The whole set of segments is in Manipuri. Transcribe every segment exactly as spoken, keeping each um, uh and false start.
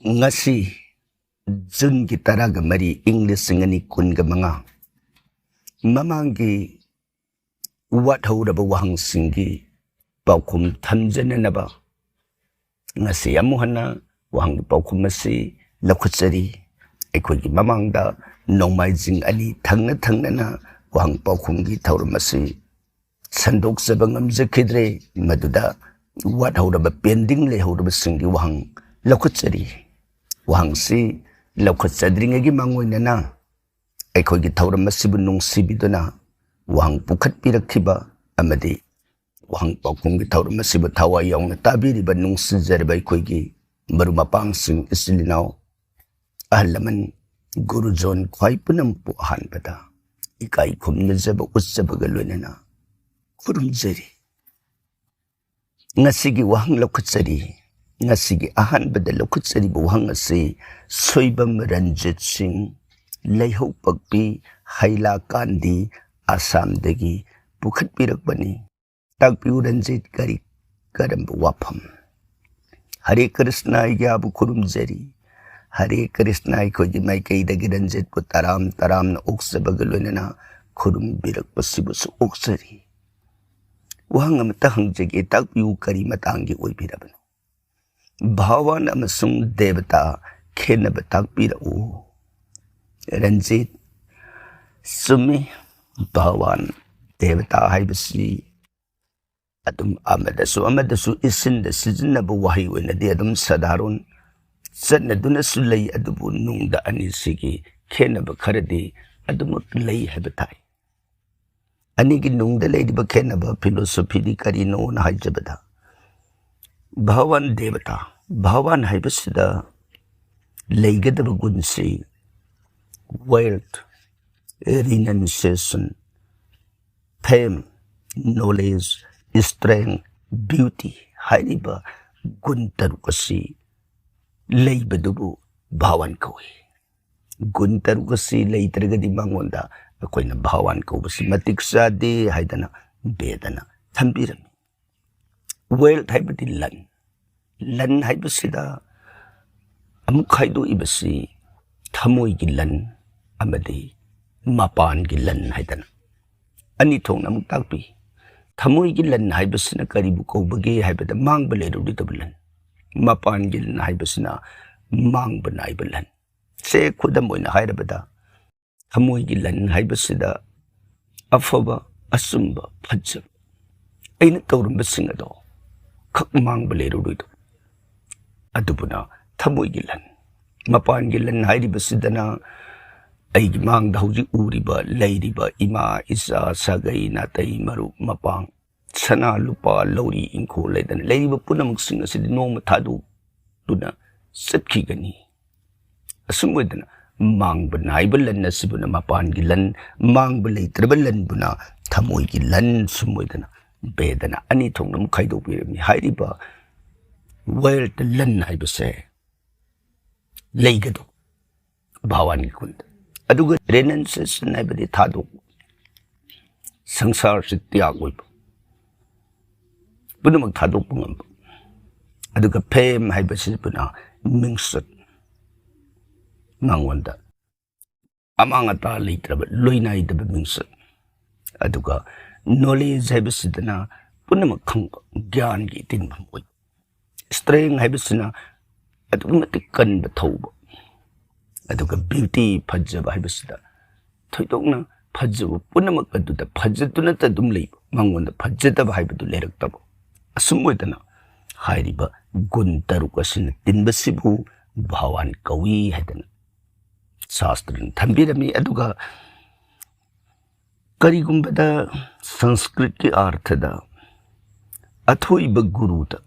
ꯉꯁꯤ ꯖꯨꯟꯒꯤ ꯇꯔꯥꯒ ꯃꯔꯤ, ꯏꯪ ꯂꯤꯁꯤꯡ ꯑꯅꯤ ꯀꯨꯟꯒ ꯃꯉꯥ꯫ ꯃꯃꯥꯡꯒꯤ ꯋꯥꯠꯍꯧꯔꯕ ꯋꯥꯍꯪꯁꯤꯡꯒꯤ ꯄꯥꯎꯈꯨꯝ ꯊꯝꯖꯅꯅꯕ ꯉꯁꯤ ꯑꯃꯨꯛ ꯍꯟꯅ ꯋꯥꯍꯪꯒꯤ ꯄꯥꯎꯈꯨꯝ ꯑꯁꯤ ꯂꯧꯈꯠꯆꯔꯤ꯫ ꯑꯩꯈꯣꯏꯒꯤ ꯃꯃꯥꯡꯗ ꯅꯣꯡꯃꯥꯏꯖꯤꯡ ꯑꯅꯤ ꯊꯪꯅ ꯊꯪꯅꯅ ꯋꯥꯍꯪ ꯄꯥꯎꯈꯨꯝꯒꯤ ꯊꯧꯔꯝ ꯑꯁꯤ ꯁꯟꯗꯣꯛꯆꯕ ꯉꯝꯖꯈꯤꯗ꯭ꯔꯦ꯫ ꯃꯗꯨꯗ ꯋꯥꯠꯍꯧꯔꯕ, ꯄꯦꯟꯗꯤꯡ ꯂꯩꯍꯧꯔꯕꯁꯤꯡꯒꯤ ꯋꯥꯍꯪ ꯂꯧꯈꯠꯆꯔꯤ꯫ ꯋꯥꯍꯪꯁꯤ ꯂꯧꯈꯠꯆꯗ꯭ꯔꯤꯉꯩꯒꯤ ꯃꯥꯡꯑꯣꯏꯅꯅ ꯑꯩꯈꯣꯏꯒꯤ ꯊꯧꯔꯝ ꯑꯁꯤꯕꯨ ꯅꯨꯡꯁꯤꯕꯤꯗꯨꯅ ꯋꯥꯍꯪ ꯄꯨꯈꯠꯄꯤꯔꯛꯈꯤꯕ ꯑꯃꯗꯤ ꯋꯥꯍꯪ ꯄꯥꯎꯈꯨꯝꯒꯤ ꯊꯧꯔꯝ ꯑꯁꯤꯕꯨ ꯊꯋꯥꯏ ꯌꯥꯎꯅ ꯇꯥꯕꯤꯔꯤꯕ ꯅꯨꯡꯁꯤꯖꯔꯕ ꯑꯩꯈꯣꯏꯒꯤ ꯃꯔꯨꯞ ꯃꯄꯥꯡꯁꯤꯡ, ꯏꯆꯤꯜ ꯏꯅꯥꯎ, ꯑꯍꯜ ꯂꯃꯟ, ꯒꯨꯔꯨꯖꯣꯟ ꯈ꯭ꯋꯥꯏ ꯄꯨꯝꯅꯃꯛꯄꯨ ꯑꯍꯥꯟꯕꯗ ꯏꯀꯥꯏ ꯈꯨꯝꯅꯖꯕ ꯎꯠꯆꯕꯒ ꯂꯣꯏꯅꯅ ꯈꯨꯔꯨꯝꯖꯔꯤ꯫ ꯉꯁꯤꯒꯤ ꯋꯥꯍꯪ ꯂꯧꯈꯠꯆꯔꯤ꯫ ꯉꯁꯤꯒꯤ ꯑꯍꯥꯟꯕꯗ ꯂꯧꯈꯠꯆꯔꯤꯕ ꯋꯥꯍꯪ ꯑꯁꯤ ꯁꯣꯏꯕꯝ ꯔꯟꯖꯤꯠ ꯁꯤꯡ, ꯂꯩꯍꯧꯄꯛꯄꯤ, ꯍꯩꯂꯥꯀꯥꯟꯗꯤ, ꯑꯁꯥꯝꯗꯒꯤ ꯄꯨꯈꯠꯄꯤꯔꯛꯄꯅꯤ꯫ ꯇꯥꯛꯄꯤꯌꯨ ꯔꯟꯖꯤꯠ, ꯀꯔꯤ ꯀꯔꯝꯕ ꯋꯥꯐꯝ? ꯍꯔꯦ ꯀ꯭ꯔꯤꯁꯅ, ꯑꯩꯒꯤ ꯑꯥꯕꯨ ꯈꯨꯔꯨꯝꯖꯔꯤ꯫ ꯍꯔꯦ ꯀ꯭ꯔꯤꯁꯅ, ꯑꯩꯈꯣꯏꯒꯤ ꯃꯥꯏꯀꯩꯗꯒꯤ ꯔꯟꯖꯤꯠꯄꯨ ꯇꯔꯥꯝ ꯇꯔꯥꯝꯅ ꯑꯣꯛꯆꯕꯒ ꯂꯣꯏꯅꯅ ꯈꯨꯔꯨꯝꯕꯤꯔꯛꯄꯁꯤꯕꯨꯁꯨ ꯑꯣꯛꯆꯔꯤ꯫ ꯋꯥꯍꯪ ꯑꯃꯇ ꯍꯪꯖꯒꯦ, ꯇꯥꯛꯄꯤꯌꯨ, ꯀꯔꯤ ꯃꯇꯥꯡꯒꯤ ꯑꯣꯏꯕꯤꯔꯕꯅꯣ? ꯚꯒꯋꯥꯟ ꯑꯃꯁꯨꯡ ꯗꯦꯕꯇꯥ ꯈꯦꯠꯅꯕ ꯇꯥꯛꯄꯤꯔꯛꯎ꯫ ꯔꯟꯖꯤꯠ, ꯆꯨꯝꯃꯤ, ꯚꯒꯋꯥꯟ ꯗꯦꯕꯇꯥ ꯍꯥꯏꯕꯁꯤ ꯑꯗꯨꯝ ꯑꯃꯗꯁꯨ ꯑꯃꯗꯁꯨ ꯏꯁꯤꯟꯗ ꯁꯤꯖꯤꯟꯅꯕ ꯋꯥꯍꯩ ꯑꯣꯏꯅꯗꯤ ꯑꯗꯨꯝ ꯁꯥꯙꯥꯔꯣꯟ ꯆꯠꯅꯗꯨꯅꯁꯨ ꯂꯩ, ꯑꯗꯨꯕꯨ ꯅꯨꯡꯗ ꯑꯅꯤꯁꯤꯒꯤ ꯈꯦꯠꯅꯕ ꯈꯔꯗꯤ ꯑꯗꯨꯃꯛ ꯂꯩ ꯍꯥꯏꯕ ꯇꯥꯏ꯫ ꯑꯅꯤꯒꯤ ꯅꯨꯡꯗ ꯂꯩꯔꯤꯕ ꯈꯦꯠꯅꯕ ꯐꯤꯂꯣꯁꯣꯐꯤꯗꯤ ꯀꯔꯤꯅꯣꯅ ꯍꯥꯏꯖꯕꯗ, ꯚꯒꯋꯥꯟ ꯗꯦꯕꯇꯥ, ꯚꯒꯋꯥꯟ ꯍꯥꯏꯕꯁꯤꯗ ꯂꯩꯒꯗꯕ ꯒꯨꯟꯁꯤ wealth, renunciation, fame, knowledge, strength, beauty ꯍꯥꯏꯔꯤꯕ ꯒꯨꯟ ꯇꯔꯨꯛ ꯑꯁꯤ ꯂꯩꯕꯗꯨꯕꯨ ꯚꯒꯋꯥꯟ ꯀꯧꯏ꯫ ꯒꯨꯟ ꯇꯔꯨꯛ ꯑꯁꯤ ꯂꯩꯇ꯭ꯔꯒꯗꯤ ꯃꯉꯣꯟꯗ ꯑꯩꯈꯣꯏꯅ ꯚꯒꯋꯥꯟ ꯀꯧꯕꯁꯤ ꯃꯇꯤꯛ ꯆꯥꯗꯦ ꯍꯥꯏꯗꯅ ꯕꯦꯗꯅ ꯊꯝꯕꯤꯔꯝꯃꯤ꯫ Wealth ꯍꯥꯏꯕꯗꯤ ꯂꯟ, ꯂꯟ ꯍꯥꯏꯕꯁꯤꯗ ꯑꯃꯨꯛ ꯈꯥꯏꯗꯣꯛꯏꯕꯁꯤ ꯊꯃꯣꯏꯒꯤ ꯂꯟ ꯑꯃꯗꯤ ꯃꯄꯥꯟꯒꯤ ꯂꯟ ꯍꯥꯏꯗꯅ ꯑꯅꯤ ꯊꯣꯛꯅ ꯑꯃꯨꯛ ꯇꯥꯛꯄꯤ꯫ ꯊꯃꯣꯏꯒꯤ ꯂꯟ ꯍꯥꯏꯕꯁꯤꯅ ꯀꯔꯤꯕꯨ ꯀꯧꯕꯒꯦ ꯍꯥꯏꯕꯗ, ꯃꯥꯡꯕ ꯂꯩꯔꯣꯏꯗꯕ ꯂꯟ꯫ ꯃꯄꯥꯟꯒꯤ ꯂꯟ ꯍꯥꯏꯕꯁꯤꯅ ꯃꯥꯡꯕ ꯅꯥꯏꯕ ꯂꯟ꯫ ꯁꯦ, ꯈꯨꯗꯝ ꯑꯣꯏꯅ ꯍꯥꯏꯔꯕꯗ, ꯊꯃꯣꯏꯒꯤ ꯂꯟ ꯍꯥꯏꯕꯁꯤꯗ ꯑꯐꯕ, ꯑꯆꯨꯝꯕ, ꯐꯖꯕ ꯑꯩꯅ ꯇꯧꯔꯝꯕꯁꯤꯡ ꯑꯗꯣ ꯈꯛ ꯃꯥꯡꯕ ꯂꯩꯔꯔꯣꯏꯗꯣ, ꯑꯗꯨꯕꯨꯅ ꯊꯃꯣꯏꯒꯤ ꯂꯟ꯫ ꯃꯄꯥꯟꯒꯤ ꯂꯟ ꯍꯥꯏꯔꯤꯕꯁꯤꯗꯅ ꯑꯩꯒꯤ ꯃꯥꯡꯗ ꯍꯧꯖꯤꯛ ꯎꯔꯤꯕ, ꯂꯩꯔꯤꯕ ꯏꯃꯥ, ꯏꯆꯥ, ꯁꯥꯒꯩ, ꯅꯥꯇꯩ, ꯃꯔꯨꯞ, ꯃꯄꯥꯡ, ꯁꯅꯥ, ꯂꯨꯄꯥ, ꯂꯧꯔꯤ, ꯏꯪꯈꯣꯜ ꯂꯩꯗꯅ ꯂꯩꯔꯤꯕ ꯄꯨꯝꯅꯃꯛꯁꯤꯡ ꯑꯁꯤꯗꯤ ꯅꯣꯡꯃ ꯊꯥꯗꯣꯛꯇꯨꯅ ꯆꯠꯈꯤꯒꯅꯤ꯫ ꯑꯁꯨꯝ ꯑꯣꯏꯗꯅ ꯃꯥꯡꯕ ꯅꯥꯏꯕ ꯂꯟ ꯑꯁꯤꯕꯨꯅ ꯃꯄꯥꯟꯒꯤ ꯂꯟ, ꯃꯥꯡꯕ ꯂꯩꯇ꯭ꯔꯕ ꯂꯟꯕꯨꯅ ꯊꯃꯣꯏꯒꯤ ꯂꯟ, ꯁꯨꯝ ꯑꯣꯏꯗꯅ ꯚꯦꯗꯅ ꯑꯅꯤ ꯊꯣꯛꯅ ꯑꯃꯨꯛ ꯈꯥꯏꯗꯣꯛꯄꯤꯔꯝꯃꯤ꯫ ꯍꯥꯏꯔꯤꯕ ꯋꯦꯜꯇ, ꯂꯟ ꯍꯥꯏꯕꯁꯦ ꯂꯩꯒꯗꯧꯕ, ꯚꯥꯋꯥꯟꯒꯤ ꯒꯨꯟꯗ꯫ ꯑꯗꯨꯒ ꯔꯤꯅꯟꯁꯦꯁꯟ ꯍꯥꯏꯕꯗꯤ ꯊꯥꯗꯣꯛꯄ, ꯁꯪꯁꯥꯔꯁꯤ ꯇ꯭ꯌꯥꯒ ꯑꯣꯏꯕ, ꯄꯨꯝꯅꯃꯛ ꯊꯥꯗꯣꯛꯄ ꯉꯝꯕ꯫ ꯑꯗꯨꯒ ꯐꯦꯝ ꯍꯥꯏꯕꯁꯤꯕꯨꯅ ꯃꯤꯡꯆꯠ, ꯃꯉꯣꯟꯗ ꯑꯃꯥꯡ ꯑꯇꯥ ꯂꯩꯇ꯭ꯔꯕ, ꯂꯣꯏꯅꯥꯏꯗꯕ ꯃꯤꯡꯆꯠ꯫ ꯑꯗꯨꯒ ꯅꯣꯂꯦꯖ ꯍꯥꯏꯕꯁꯤꯗꯅ ꯄꯨꯝꯅꯃꯛ ꯈꯪꯕ, ꯒ꯭ꯌꯥꯟꯒꯤ ꯏꯇꯤꯟꯐꯝ ꯑꯣꯏꯕ꯫ ꯁ꯭ꯇ꯭ꯔꯦꯡ ꯍꯥꯏꯕꯁꯤꯅ ꯑꯗꯨꯛꯀꯤ ꯃꯇꯤꯛ ꯀꯟꯕ, ꯊꯧꯕ꯫ ꯑꯗꯨꯒ ꯕ꯭ꯌꯨꯇꯤ, ꯐꯖꯕ ꯍꯥꯏꯕꯁꯤꯗ ꯊꯣꯏꯗꯣꯛꯅ ꯐꯖꯕ ꯄꯨꯝꯅꯃꯛ ꯑꯗꯨꯗ ꯐꯖꯗꯨꯅꯇ ꯑꯗꯨꯝ ꯂꯩꯕ, ꯃꯉꯣꯟꯗ ꯐꯖꯗꯕ ꯍꯥꯏꯕꯗꯨ ꯂꯩꯔꯛꯇꯕ꯫ ꯑꯁꯨꯝ ꯑꯣꯏꯗꯅ ꯍꯥꯏꯔꯤꯕ ꯒꯨꯟ ꯇꯔꯨꯛ ꯑꯁꯤꯅ ꯇꯤꯟꯕꯁꯤꯕꯨ ꯚꯥꯋꯥꯟ ꯀꯧꯏ ꯍꯥꯏꯗꯅ ꯁꯥꯁꯇ꯭ꯔꯅ ꯊꯝꯕꯤꯔꯝꯃꯤ꯫ ꯑꯗꯨꯒ ꯀꯔꯤꯒꯨꯝꯕꯗ ꯁꯪꯁꯀ꯭ꯔꯤꯠꯀꯤ ꯑꯥꯔꯊꯗ ꯑꯊꯣꯏꯕ ꯒꯨꯔꯨꯗ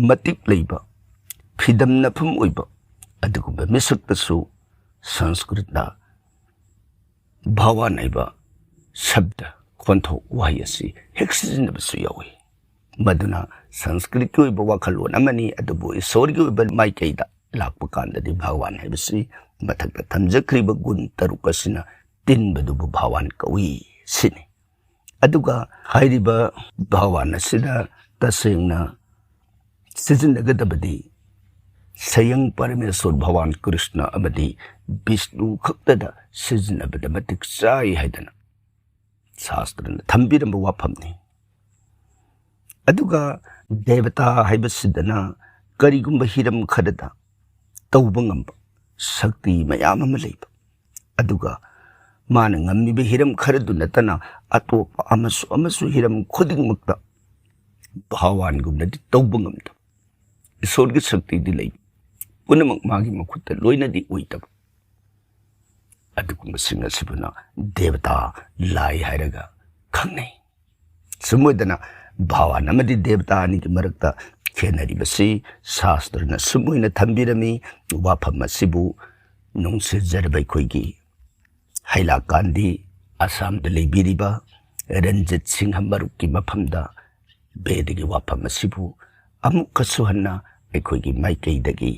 ꯃꯇꯤꯛ ꯂꯩꯕ, ꯐꯤꯗꯝꯅꯐꯝ ꯑꯣꯏꯕ ꯑꯗꯨꯒꯨꯝꯕ ꯃꯤꯁꯛꯇꯁꯨ ꯁꯪꯁꯀ꯭ꯔꯤꯠꯇ ꯚꯥꯋꯥꯟ ꯍꯥꯏꯕ ꯁꯕꯗ, ꯈꯣꯟꯊꯣꯛ ꯋꯥꯍꯩ ꯑꯁꯤ ꯍꯦꯛ ꯁꯤꯖꯤꯟꯅꯕꯁꯨ ꯌꯥꯎꯏ꯫ ꯃꯗꯨꯅ ꯁꯪꯁꯀ꯭ꯔꯤꯠꯀꯤ ꯑꯣꯏꯕ ꯋꯥꯈꯜꯂꯣꯟ ꯑꯃꯅꯤ, ꯑꯗꯨꯕꯨ ꯏꯁꯣꯔꯒꯤ ꯑꯣꯏꯕ ꯃꯥꯏꯀꯩꯗ ꯂꯥꯛꯄ ꯀꯥꯟꯗꯗꯤ ꯚꯥꯒꯋꯥꯟ ꯍꯥꯏꯕꯁꯤ ꯃꯊꯛꯇ ꯊꯝꯖꯈ꯭ꯔꯤꯕ ꯒꯨꯟ ꯇꯔꯨꯛ ꯑꯁꯤꯅ ꯇꯤꯟꯕꯗꯨꯕꯨ ꯚꯥꯋꯥꯟ ꯀꯧꯏ ꯁꯤꯅꯤ꯫ ꯑꯗꯨꯒ ꯍꯥꯏꯔꯤꯕ ꯚꯥꯋꯥꯟ ꯑꯁꯤꯗ ꯇꯁꯦꯡꯅ ꯁꯤꯖꯤꯟꯅꯒꯗꯕꯗꯤ ꯁꯌꯪ ꯄꯔꯃꯦꯁꯣꯔ ꯚꯒꯋꯥꯟ ꯀ꯭ꯔꯤꯁꯅ ꯑꯃꯗꯤ ꯕꯤꯁꯅꯨ ꯈꯛꯇꯗ ꯁꯤꯖꯤꯟꯅꯕꯗ ꯃꯇꯤꯛ ꯆꯥꯏ ꯍꯥꯏꯗꯅ ꯁꯥꯁꯇ꯭ꯔꯅ ꯊꯝꯕꯤꯔꯝꯕ ꯋꯥꯐꯝꯅꯤ꯫ ꯑꯗꯨꯒ ꯗꯦꯕꯇꯥ ꯍꯥꯏꯕꯁꯤꯗꯅ ꯀꯔꯤꯒꯨꯝꯕ ꯍꯤꯔꯝ ꯈꯔꯗ ꯇꯧꯕ ꯉꯝꯕ ꯁꯛꯇꯤ ꯃꯌꯥꯝ ꯑꯃ ꯂꯩꯕ, ꯑꯗꯨꯒ ꯃꯥꯅ ꯉꯝꯃꯤꯕ ꯍꯤꯔꯝ ꯈꯔꯗꯨ ꯅꯠꯇꯅ ꯑꯇꯣꯞꯄ ꯑꯃꯁꯨ ꯑꯃꯁꯨ ꯍꯤꯔꯝ ꯈꯨꯗꯤꯡꯃꯛꯇ ꯚꯒꯋꯥꯟꯒꯨꯝꯅꯗꯤ ꯇꯧꯕ ꯉꯝꯗꯕ, ꯏꯁꯣꯔꯒꯤ ꯁꯛꯇꯤꯗꯤ ꯂꯩ, ꯄꯨꯝꯅꯃꯛ ꯃꯥꯒꯤ ꯃꯈꯨꯠꯇ ꯂꯣꯏꯅꯗꯤ ꯑꯣꯏꯗꯕ, ꯑꯗꯨꯒꯨꯝꯕꯁꯤꯡ ꯑꯁꯤꯕꯨꯅ ꯗꯦꯕꯇꯥ, ꯂꯥꯏ ꯍꯥꯏꯔꯒ ꯈꯪꯅꯩ꯫ ꯁꯨꯝ ꯑꯣꯏꯗꯅ ꯚꯒꯋꯥꯟ ꯑꯃꯗꯤ ꯗꯦꯕꯇꯥ ꯑꯅꯤꯒꯤ ꯃꯔꯛꯇ ꯈꯦꯠꯅꯔꯤꯕꯁꯤ ꯁꯥꯁꯇ꯭ꯔꯅ ꯁꯨꯝ ꯑꯣꯏꯅ ꯊꯝꯕꯤꯔꯝꯃꯤ꯫ ꯋꯥꯐꯝ ꯑꯁꯤꯕꯨ ꯅꯨꯡꯁꯤꯖꯔꯕ ꯑꯩꯈꯣꯏꯒꯤ ꯍꯩꯂꯥꯀꯥꯟꯗꯤ ꯑꯁꯥꯝꯗ ꯂꯩꯕꯤꯔꯤꯕ ꯔꯟꯖꯤꯠ ꯁꯤꯡꯍ ꯃꯔꯨꯞꯀꯤ ꯃꯐꯝꯗ ꯕꯦꯗꯒꯤ ꯋꯥꯐꯝ ꯑꯁꯤꯕꯨ ꯑꯃꯨꯛꯀꯁꯨ ꯍꯟꯅ ꯑꯩꯈꯣꯏꯒꯤ ꯃꯥꯏꯀꯩꯗꯒꯤ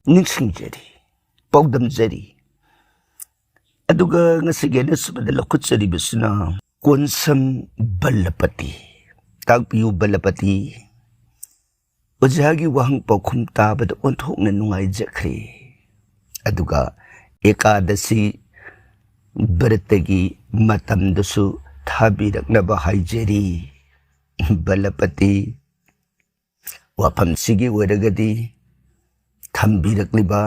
ꯅꯤꯡꯁꯤꯡꯖꯔꯤ, ꯄꯥꯎꯗꯝꯖꯔꯤ꯫ ꯑꯗꯨꯒ ꯉꯁꯤꯒꯤ ꯑꯅꯤꯁꯨꯕꯗ ꯂꯧꯈꯠꯆꯔꯤꯕꯁꯤꯅ ꯀꯣꯟꯁꯝ ꯕꯜꯂꯄꯇꯤ꯫ ꯇꯥꯛꯄꯤꯌꯨ ꯕꯜꯂꯄꯇꯤ꯫ ꯑꯣꯖꯥꯒꯤ ꯋꯥꯍꯪ ꯄꯥꯎꯈꯨꯝ ꯇꯥꯕꯗ ꯑꯣꯟꯊꯣꯛꯅ ꯅꯨꯡꯉꯥꯏꯖꯈ꯭ꯔꯦ꯫ ꯑꯗꯨꯒ ꯑꯦꯀꯥꯗꯁꯤ ꯕ꯭ꯔꯇꯒꯤ ꯃꯇꯝꯗꯁꯨ ꯊꯥꯕꯤꯔꯛꯅꯕ ꯍꯥꯏꯖꯔꯤ꯫ ꯕꯜꯂꯄꯇꯤ, ꯋꯥꯐꯝꯁꯤꯒꯤ ꯑꯣꯏꯔꯒꯗꯤ ꯊꯝꯕꯤꯔꯛꯂꯤꯕ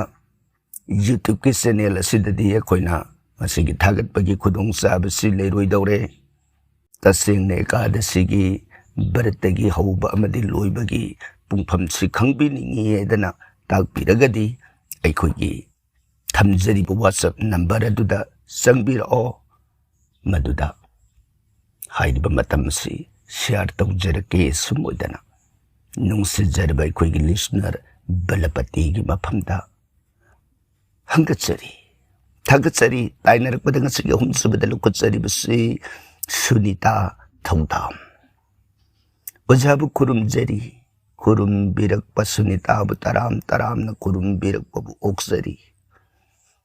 YouTubeꯀꯤ channel ꯑꯁꯤꯗꯗꯤ ꯑꯩꯈꯣꯏꯅ ꯃꯁꯤꯒꯤ ꯊꯥꯒꯠꯄꯒꯤ ꯈꯨꯗꯣꯡꯆꯥꯕꯁꯤ ꯂꯩꯔꯣꯏꯗꯧꯔꯦ꯫ ꯇꯁꯦꯡꯅ ꯑꯦꯀꯥꯗꯁꯤꯒꯤ ꯕ꯭ꯔꯇꯒꯤ ꯍꯧꯕ ꯑꯃꯗꯤ ꯂꯣꯏꯕꯒꯤ ꯄꯨꯡꯐꯝꯁꯤ ꯈꯪꯕꯤꯅꯤꯡꯉꯤ ꯍꯥꯏꯗꯅ ꯇꯥꯛꯄꯤꯔꯒꯗꯤ ꯑꯩꯈꯣꯏꯒꯤ ꯊꯝꯖꯔꯤꯕ WhatsApp number ꯑꯗꯨꯗ ꯆꯪꯕꯤꯔꯛꯑꯣ꯫ ꯃꯗꯨꯗ ꯍꯥꯏꯔꯤꯕ ꯃꯇꯝ ꯑꯁꯤ share ꯇꯧꯖꯔꯛꯀꯦ꯫ ꯁꯨꯝ ꯑꯣꯏꯗꯅ ꯅꯨꯡꯁꯤꯖꯔꯕ ꯑꯩꯈꯣꯏꯒꯤ listener ꯕꯂꯄꯇꯤꯒꯤ ꯃꯐꯝꯗ ꯍꯪꯒꯠꯆꯔꯤ, ꯊꯥꯒꯠꯆꯔꯤ꯫ ꯇꯥꯏꯅꯔꯛꯄꯗ ꯉꯁꯤꯒꯤ ꯑꯍꯨꯝꯁꯨꯕꯗ ꯂꯧꯈꯠꯆꯔꯤꯕꯁꯤ ꯁꯨꯅꯤꯇꯥ ꯊꯧꯗꯥꯝ꯫ ꯑꯣꯖꯥꯕꯨ ꯈꯨꯔꯨꯝꯖꯔꯤ, ꯈꯨꯔꯨꯝꯕꯤꯔꯛꯄ ꯁꯨꯅꯤꯇꯥꯕꯨ ꯇꯔꯥꯝ ꯇꯔꯥꯝꯅ ꯈꯨꯔꯨꯝꯕꯤꯔꯛꯄꯕꯨ ꯑꯣꯛꯆꯔꯤ꯫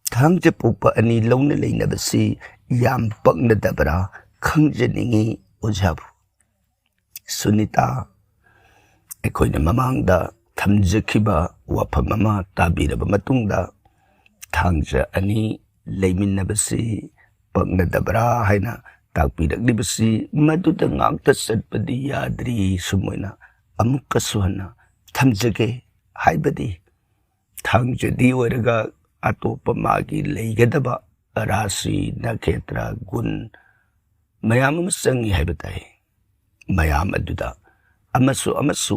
ꯊꯥꯡꯖ ꯄꯣꯛꯄ ꯑꯅꯤ ꯂꯧꯅ ꯂꯩꯅꯕꯁꯤ ꯌꯥꯝ ꯄꯛꯅꯗꯕ꯭ꯔꯥ ꯈꯪꯖꯅꯤꯡꯏ ꯑꯣꯖꯥꯕꯨ꯫ ꯁꯨꯅꯤꯇꯥ, ꯑꯩꯈꯣꯏꯅ ꯃꯃꯥꯡꯗ ꯊꯝꯖꯈꯤꯕ ꯋꯥꯐꯝ ꯑꯃ ꯇꯥꯕꯤꯔꯕ ꯃꯇꯨꯡꯗ, ꯊꯥꯡꯖ ꯑꯅꯤ ꯂꯩꯃꯤꯟꯅꯕꯁꯤ ꯄꯛꯅꯗꯕ꯭ꯔꯥ ꯍꯥꯏꯅ ꯇꯥꯛꯄꯤꯔꯛꯂꯤꯕꯁꯤ ꯃꯗꯨꯗ ꯉꯥꯛꯇ ꯆꯠꯄꯗꯤ ꯌꯥꯗ꯭ꯔꯤ꯫ ꯁꯨꯝ ꯑꯣꯏꯅ ꯑꯃꯨꯛꯀꯁꯨ ꯍꯟꯅ ꯊꯝꯖꯒꯦ꯫ ꯍꯥꯏꯕꯗꯤ ꯊꯥꯡꯖꯗꯤ ꯑꯣꯏꯔꯒ ꯑꯇꯣꯞꯄ ꯃꯥꯒꯤ ꯂꯩꯒꯗꯕ ꯔꯥꯁꯤ, ꯅꯈꯦꯇ꯭ꯔ, ꯒꯨꯟ ꯃꯌꯥꯝ ꯑꯃ ꯆꯪꯏ ꯍꯥꯏꯕ ꯇꯥꯏ꯫ ꯃꯌꯥꯝ ꯑꯗꯨꯗ ꯑꯃꯁꯨ ꯑꯃꯁꯨ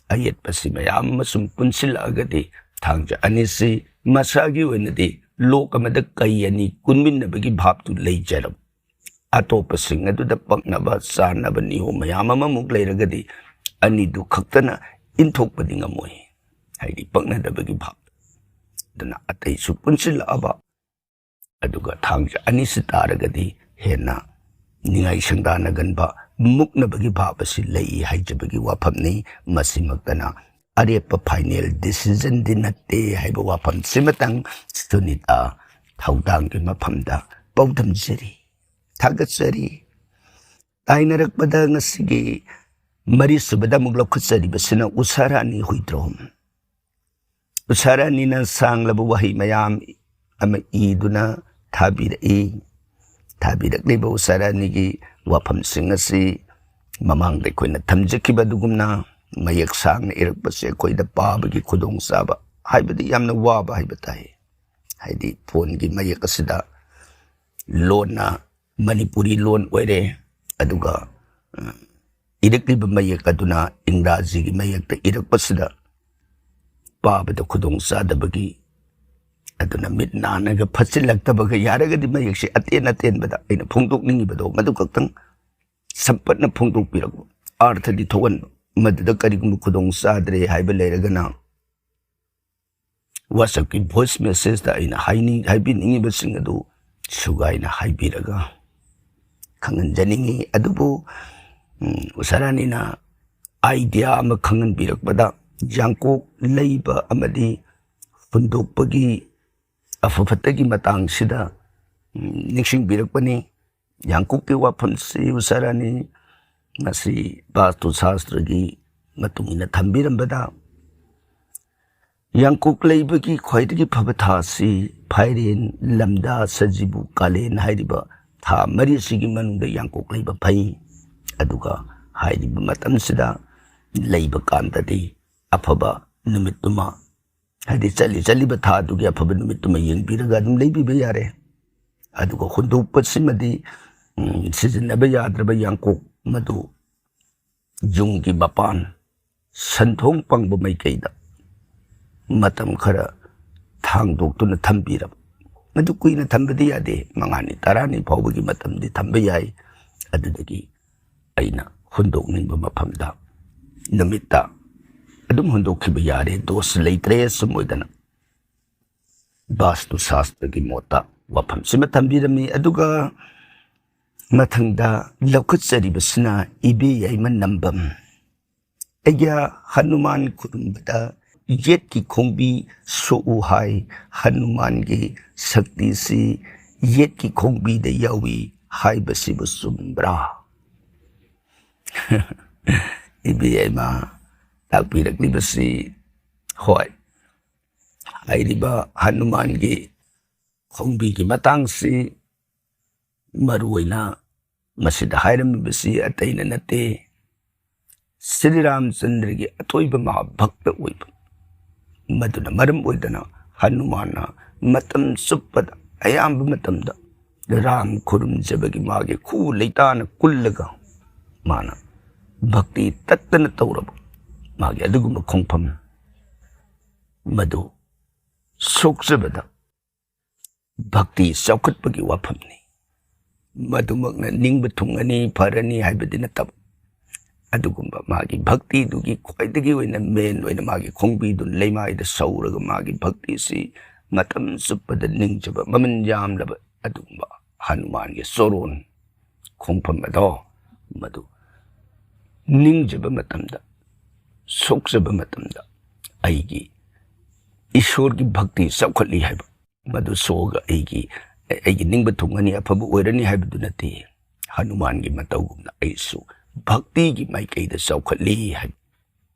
ꯑꯌꯦꯠꯄꯁꯤ ꯃꯌꯥꯝ ꯑꯃ ꯁꯨꯝ ꯄꯨꯟꯁꯤꯜꯂꯛꯑꯒꯗꯤ ꯊꯥꯡꯖ ꯑꯅꯤꯁꯤ ꯃꯁꯥꯒꯤ ꯑꯣꯏꯅꯗꯤ ꯂꯣꯛ ꯑꯃꯗ ꯀꯩ ꯑꯅꯤ ꯀꯨꯟꯃꯤꯟꯅꯕꯒꯤ ꯚꯥꯞꯇꯨ ꯂꯩꯖꯔꯕ꯫ ꯑꯇꯣꯞꯄꯁꯤꯡ ꯑꯗꯨꯗ ꯄꯛꯅꯕ ꯆꯥꯅꯕ ꯅꯤꯌꯣꯝ ꯃꯌꯥꯝ ꯑꯃꯃꯨꯛ ꯂꯩꯔꯒꯗꯤ ꯑꯅꯤꯗꯨ ꯈꯛꯇꯅ ꯏꯟꯊꯣꯛꯄꯗꯤ ꯉꯝꯃꯣꯏ꯫ ꯍꯥꯏꯗꯤ ꯄꯛꯅꯗꯕꯒꯤ ꯚꯥꯞ꯫ ꯑꯗꯨꯅ ꯑꯇꯩꯁꯨ ꯄꯨꯟꯁꯤꯜꯂꯛꯑꯕ, ꯑꯗꯨꯒ ꯊꯥꯡꯖ ꯑꯅꯤꯁꯤ ꯇꯥꯔꯒꯗꯤ ꯍꯦꯟꯅ ꯅꯤꯡꯉꯥꯏ ꯁꯪꯗꯥꯅꯒꯟꯕ, ꯃꯨꯛꯅꯕꯒꯤ ꯚꯥꯞ ꯑꯁꯤ ꯂꯩ ꯍꯥꯏꯖꯕꯒꯤ ꯋꯥꯐꯝꯅꯤ꯫ ꯃꯁꯤꯃꯛꯇꯅ ꯑꯔꯦꯞꯄ ꯐꯥꯏꯅꯦꯜ ꯗꯤꯁꯤꯖꯟꯗꯤ ꯅꯠꯇꯦ ꯍꯥꯏꯕ ꯋꯥꯐꯝꯁꯤꯃꯇꯪ ꯁꯨꯅꯤꯇꯥ ꯊꯧꯗꯥꯡꯒꯤ ꯃꯐꯝꯗ ꯄꯥꯎꯗꯝꯖꯔꯤ꯫ ꯊꯥꯒꯠꯆꯔꯤ꯫ ꯇꯥꯏꯅꯔꯛꯄꯗ ꯉꯁꯤꯒꯤ ꯃꯔꯤꯁꯨꯕꯗ ꯑꯃꯨꯛ ꯂꯧꯈꯠꯆꯔꯤꯕꯁꯤꯅ ꯎꯁꯥꯔꯥꯅꯤ ꯍꯨꯏꯗ꯭ꯔꯣꯝ꯫ ꯎꯁꯥꯔꯥꯅꯤꯅ ꯁꯥꯡꯂꯕ ꯋꯥꯍꯩ ꯃꯌꯥꯝ ꯑꯃ ꯏꯗꯨꯅ ꯊꯥꯕꯤꯔꯛꯏ꯫ ꯊꯥꯕꯤꯔꯛꯂꯤꯕ ꯎꯁꯥꯔꯥꯅꯤꯒꯤ ꯋꯥꯐꯝꯁꯤꯡ ꯑꯁꯤ ꯃꯃꯥꯡꯗ ꯑꯩꯈꯣꯏꯅ ꯊꯝꯖꯈꯤꯕ ꯑꯗꯨꯒꯨꯝꯅ ꯃꯌꯦꯛ ꯁꯥꯡꯅ ꯏꯔꯛꯄꯁꯦ ꯑꯩꯈꯣꯏꯗ ꯄꯥꯕꯒꯤ ꯈꯨꯗꯣꯡꯆꯥꯕ ꯍꯥꯏꯕꯗꯤ ꯌꯥꯝꯅ ꯋꯥꯕ ꯍꯥꯏꯕ ꯇꯥꯏ꯫ ꯍꯥꯏꯗꯤ ꯐꯣꯟꯒꯤ ꯃꯌꯦꯛ ꯑꯁꯤꯗ ꯂꯣꯟꯅ ꯃꯅꯤꯄꯨꯔꯤ ꯂꯣꯟ ꯑꯣꯏꯔꯦ, ꯑꯗꯨꯒ, ꯑ, ꯏꯔꯛꯂꯤꯕ ꯃꯌꯦꯛ ꯑꯗꯨꯅ ꯏꯪꯒ꯭ꯔꯥꯖꯤꯒꯤ ꯃꯌꯦꯛꯇ ꯏꯔꯛꯄꯁꯤꯗ ꯄꯥꯕꯗ ꯈꯨꯗꯣꯡ ꯆꯥꯗꯕꯒꯤ, ꯑꯗꯨꯅ ꯃꯤꯠ ꯅꯥꯅꯒ ꯐꯠꯆꯤꯜꯂꯛꯇꯕꯒ ꯌꯥꯔꯒꯗꯤ ꯃꯌꯦꯛꯁꯦ ꯑꯇꯦꯟ ꯑꯇꯦꯟꯕꯗ ꯑꯩꯅ ꯐꯣꯡꯗꯣꯛꯅꯤꯡꯉꯤꯕꯗꯣ ꯃꯗꯨ ꯈꯛꯇꯪ ꯁꯝꯄꯠꯅ ꯐꯣꯡꯗꯣꯛꯄꯤꯔꯛꯄ, ꯑꯥꯔꯊꯗꯤ ꯊꯣꯛꯍꯟꯕ꯫ ꯃꯗꯨꯗ ꯀꯔꯤꯒꯨꯝꯕ ꯈꯨꯗꯣꯡ ꯆꯥꯗ꯭ꯔꯦ ꯍꯥꯏꯕ ꯂꯩꯔꯒꯅ WhatsApp-ꯀꯤ voice message-ꯇ ꯑꯩꯅ ꯍꯥꯏꯅꯤꯡ-, ꯍꯥꯏꯕꯤꯅꯤꯡꯉꯤꯕꯁꯤꯡ ꯑꯗꯨ ꯁꯨꯒꯥꯏꯅ ꯍꯥꯏꯕꯤꯔꯒ ꯈꯪꯍꯟꯖꯅꯤꯡꯉꯤ꯫ ꯑꯗꯨꯕꯨ, ꯎꯝ, ꯎꯁꯥꯔꯥꯅꯤꯅ idea ꯑꯃ ꯈꯪꯍꯟꯕꯤꯔꯛꯄꯗ ꯌꯥꯡꯀꯣꯛ ꯂꯩꯕ ꯑꯃꯗꯤ ꯍꯨꯟꯗꯣꯛꯄꯒꯤ ꯑꯐ ꯐꯠꯇꯒꯤ ꯃꯇꯥꯡꯁꯤꯗ, ꯎꯝ, ꯅꯤꯡꯁꯤꯡꯕꯤꯔꯛꯄꯅꯤ꯫ ꯌꯥꯡꯀꯣꯛꯀꯤ ꯋꯥꯐꯝꯁꯤ ꯎꯁꯥꯔꯥꯅꯤ ꯃꯁꯤ ꯕꯥꯁꯇꯨ ꯁꯥꯁꯇ꯭ꯔꯒꯤ ꯃꯇꯨꯡ ꯏꯟꯅ ꯊꯝꯕꯤꯔꯝꯕꯗ ꯌꯥꯡꯀꯣꯛ ꯂꯩꯕꯒꯤ ꯈ꯭ꯋꯥꯏꯗꯒꯤ ꯐꯕ ꯊꯥ ꯑꯁꯤ ꯐꯥꯏꯔꯦꯟ, ꯂꯝꯗꯥ, ꯁꯖꯤꯕꯨ, ꯀꯥꯂꯦꯟ ꯍꯥꯏꯔꯤꯕ ꯊꯥ ꯃꯔꯤ ꯑꯁꯤꯒꯤ ꯃꯅꯨꯡꯗ ꯌꯥꯡꯀꯣꯛ ꯂꯩꯕ ꯐꯩ꯫ ꯑꯗꯨꯒ ꯍꯥꯏꯔꯤꯕ ꯃꯇꯝꯁꯤꯗ ꯂꯩꯕ ꯀꯥꯟꯗꯗꯤ ꯑꯐꯕ ꯅꯨꯃꯤꯠꯇꯨꯃ, ꯍꯥꯏꯗꯤ ꯆꯠꯂꯤ ꯆꯠꯂꯤꯕ ꯊꯥ ꯑꯗꯨꯒꯤ ꯑꯐꯕ ꯅꯨꯃꯤꯠꯇꯨꯃ ꯌꯦꯡꯕꯤꯔꯒ ꯑꯗꯨꯝ ꯂꯩꯕꯤꯕ ꯌꯥꯔꯦ꯫ ꯑꯗꯨꯒ ꯍꯨꯟꯗꯣꯛꯄꯁꯤꯃꯗꯤ, ꯎꯝ, ꯁꯤꯖꯤꯟꯅꯕ ꯌꯥꯗ꯭ꯔꯕ ꯌꯥꯡꯀꯣꯛ ꯃꯗꯨ ꯌꯨꯝꯒꯤ ꯃꯄꯥꯟ, ꯁꯟꯊꯣꯡ ꯄꯪꯕ ꯃꯥꯏꯀꯩꯗ ꯃꯇꯝ ꯈꯔ ꯊꯥꯡꯗꯣꯛꯇꯨꯅ ꯊꯝꯕꯤꯔꯕ꯫ ꯃꯗꯨ ꯀꯨꯏꯅ ꯊꯝꯕꯗꯤ ꯌꯥꯗꯦ, ꯃꯉꯥꯅꯤ ꯇꯔꯥꯅꯤ ꯐꯥꯎꯕꯒꯤ ꯃꯇꯝꯗꯤ ꯊꯝꯕ ꯌꯥꯏ꯫ ꯑꯗꯨꯗꯒꯤ ꯑꯩꯅ ꯍꯨꯟꯗꯣꯛꯅꯤꯡꯕ ꯃꯐꯝꯗ ꯅꯨꯃꯤꯠꯇ ꯑꯗꯨꯝ ꯍꯨꯟꯗꯣꯛꯈꯤꯕ ꯌꯥꯔꯦ, ꯗꯣꯁ ꯂꯩꯇ꯭ꯔꯦ꯫ ꯁꯨꯝ ꯑꯣꯏꯗꯅ ꯕꯥꯁꯇꯨ ꯁꯥꯁꯇ꯭ꯔꯒꯤ ꯃꯣꯠꯇ ꯋꯥꯐꯝꯁꯤꯃ ꯊꯝꯕꯤꯔꯝꯃꯤ꯫ ꯑꯗꯨꯒ ꯃꯊꯪꯗ ꯂꯧꯈꯠꯆꯔꯤꯕꯁꯤꯅ ꯏꯕꯦ ꯌꯥꯏꯃ ꯅꯝꯕꯝ꯫ ꯑꯩꯒ ꯍꯅꯨꯃꯥꯟ ꯈꯨꯔꯨꯝꯕꯗ ꯌꯦꯠꯀꯤ ꯈꯣꯡꯕꯤ ꯁꯣꯛꯎ ꯍꯥꯏ꯫ ꯍꯅꯨꯃꯥꯟꯒꯤ ꯁꯛꯇꯤꯁꯤ ꯌꯦꯠꯀꯤ ꯈꯣꯡꯕꯤꯗ ꯌꯥꯎꯏ ꯍꯥꯏꯕꯁꯤꯕꯨ ꯆꯨꯝꯕ꯭ꯔꯥ? ꯏꯕꯦ ꯌꯥꯏꯃ ꯇꯥꯛꯄꯤꯔꯛꯂꯤꯕꯁꯤ, ꯍꯣꯏ, ꯍꯥꯏꯔꯤꯕ ꯍꯅꯨꯃꯥꯟꯒꯤ ꯈꯣꯡꯕꯤꯒꯤ ꯃꯇꯥꯡꯁꯤ ꯃꯔꯨꯑꯣꯏꯅ ꯃꯁꯤꯗ ꯍꯥꯏꯔꯝꯃꯤꯕꯁꯤ ꯑꯇꯩꯅ ꯅꯠꯇꯦ, ꯁ꯭ꯔꯤ ꯔꯥꯃꯆꯟꯗ꯭ꯔꯒꯤ ꯑꯇꯣꯏꯕ ꯃꯍꯥꯚꯛꯇ ꯑꯣꯏꯕ꯫ ꯃꯗꯨꯅ ꯃꯔꯝ ꯑꯣꯏꯗꯅ ꯍꯅꯨꯃꯥꯟꯅ ꯃꯇꯝ ꯆꯨꯞꯄꯗ, ꯑꯌꯥꯝꯕ ꯃꯇꯝꯗ ꯔꯥꯝ ꯈꯨꯔꯨꯝꯖꯕꯒꯤ ꯃꯥꯒꯤ ꯈꯨ ꯂꯩꯇꯥꯅ ꯀꯨꯜꯂꯒ ꯃꯥꯅ ꯚꯛꯇꯤ ꯇꯠꯇꯅ ꯇꯧꯔꯕ ꯃꯥꯒꯤ ꯑꯗꯨꯒꯨꯝꯕ ꯈꯣꯡꯐꯝ ꯃꯗꯨ ꯁꯣꯛꯆꯕꯗ ꯚꯛꯇꯤ ꯆꯥꯎꯈꯠꯄꯒꯤ ꯋꯥꯐꯝꯅꯤ꯫ ꯃꯗꯨꯃꯛꯅ ꯅꯤꯡꯕ ꯊꯨꯡꯉꯅꯤ, ꯐꯔꯅꯤ ꯍꯥꯏꯕꯗꯤ ꯅꯠꯇꯕ, ꯑꯗꯨꯒꯨꯝꯕ ꯃꯥꯒꯤ ꯚꯛꯇꯤꯗꯨꯒꯤ ꯈ꯭ꯋꯥꯏꯗꯒꯤ ꯑꯣꯏꯅ ꯃꯦꯟ ꯑꯣꯏꯅ ꯃꯥꯒꯤ ꯈꯣꯡꯕꯤꯗꯨ ꯂꯩꯃꯥꯏꯗ ꯁꯧꯔꯒ ꯃꯥꯒꯤ ꯚꯛꯇꯤꯁꯤ ꯃꯇꯝ ꯆꯨꯞꯄꯗ ꯅꯤꯡꯖꯕ ꯃꯃꯜ ꯌꯥꯝꯂꯕ ꯑꯗꯨꯒꯨꯝꯕ ꯍꯅꯨꯃꯥꯟꯒꯤ ꯆꯣꯔꯣꯟ ꯈꯣꯡꯐꯝ ꯑꯗꯣ, ꯃꯗꯨ ꯅꯤꯡꯖꯕ ꯃꯇꯝꯗ, ꯁꯣꯛꯆꯕ ꯃꯇꯝꯗ ꯑꯩꯒꯤ ꯏꯁꯣꯔꯒꯤ ꯚꯛꯇꯤ ꯆꯥꯎꯈꯠꯂꯤ ꯍꯥꯏꯕ ꯃꯗꯨ ꯁꯣꯛꯑꯒ ꯑꯩꯒꯤ, ꯑꯩꯒꯤ ꯅꯤꯡꯕ ꯊꯨꯡꯉꯅꯤ, ꯑꯐꯕ ꯑꯣꯏꯔꯅꯤ ꯍꯥꯏꯕꯗꯨ ꯅꯠꯇꯦ꯫ ꯍꯅꯨꯃꯥꯟꯒꯤ ꯃꯇꯧꯒꯨꯝꯅ ꯑꯩꯁꯨ ꯚꯛꯇꯤꯒꯤ ꯃꯥꯏꯀꯩꯗ ꯆꯥꯎꯈꯠꯂꯤ ꯍꯥꯏꯕ꯫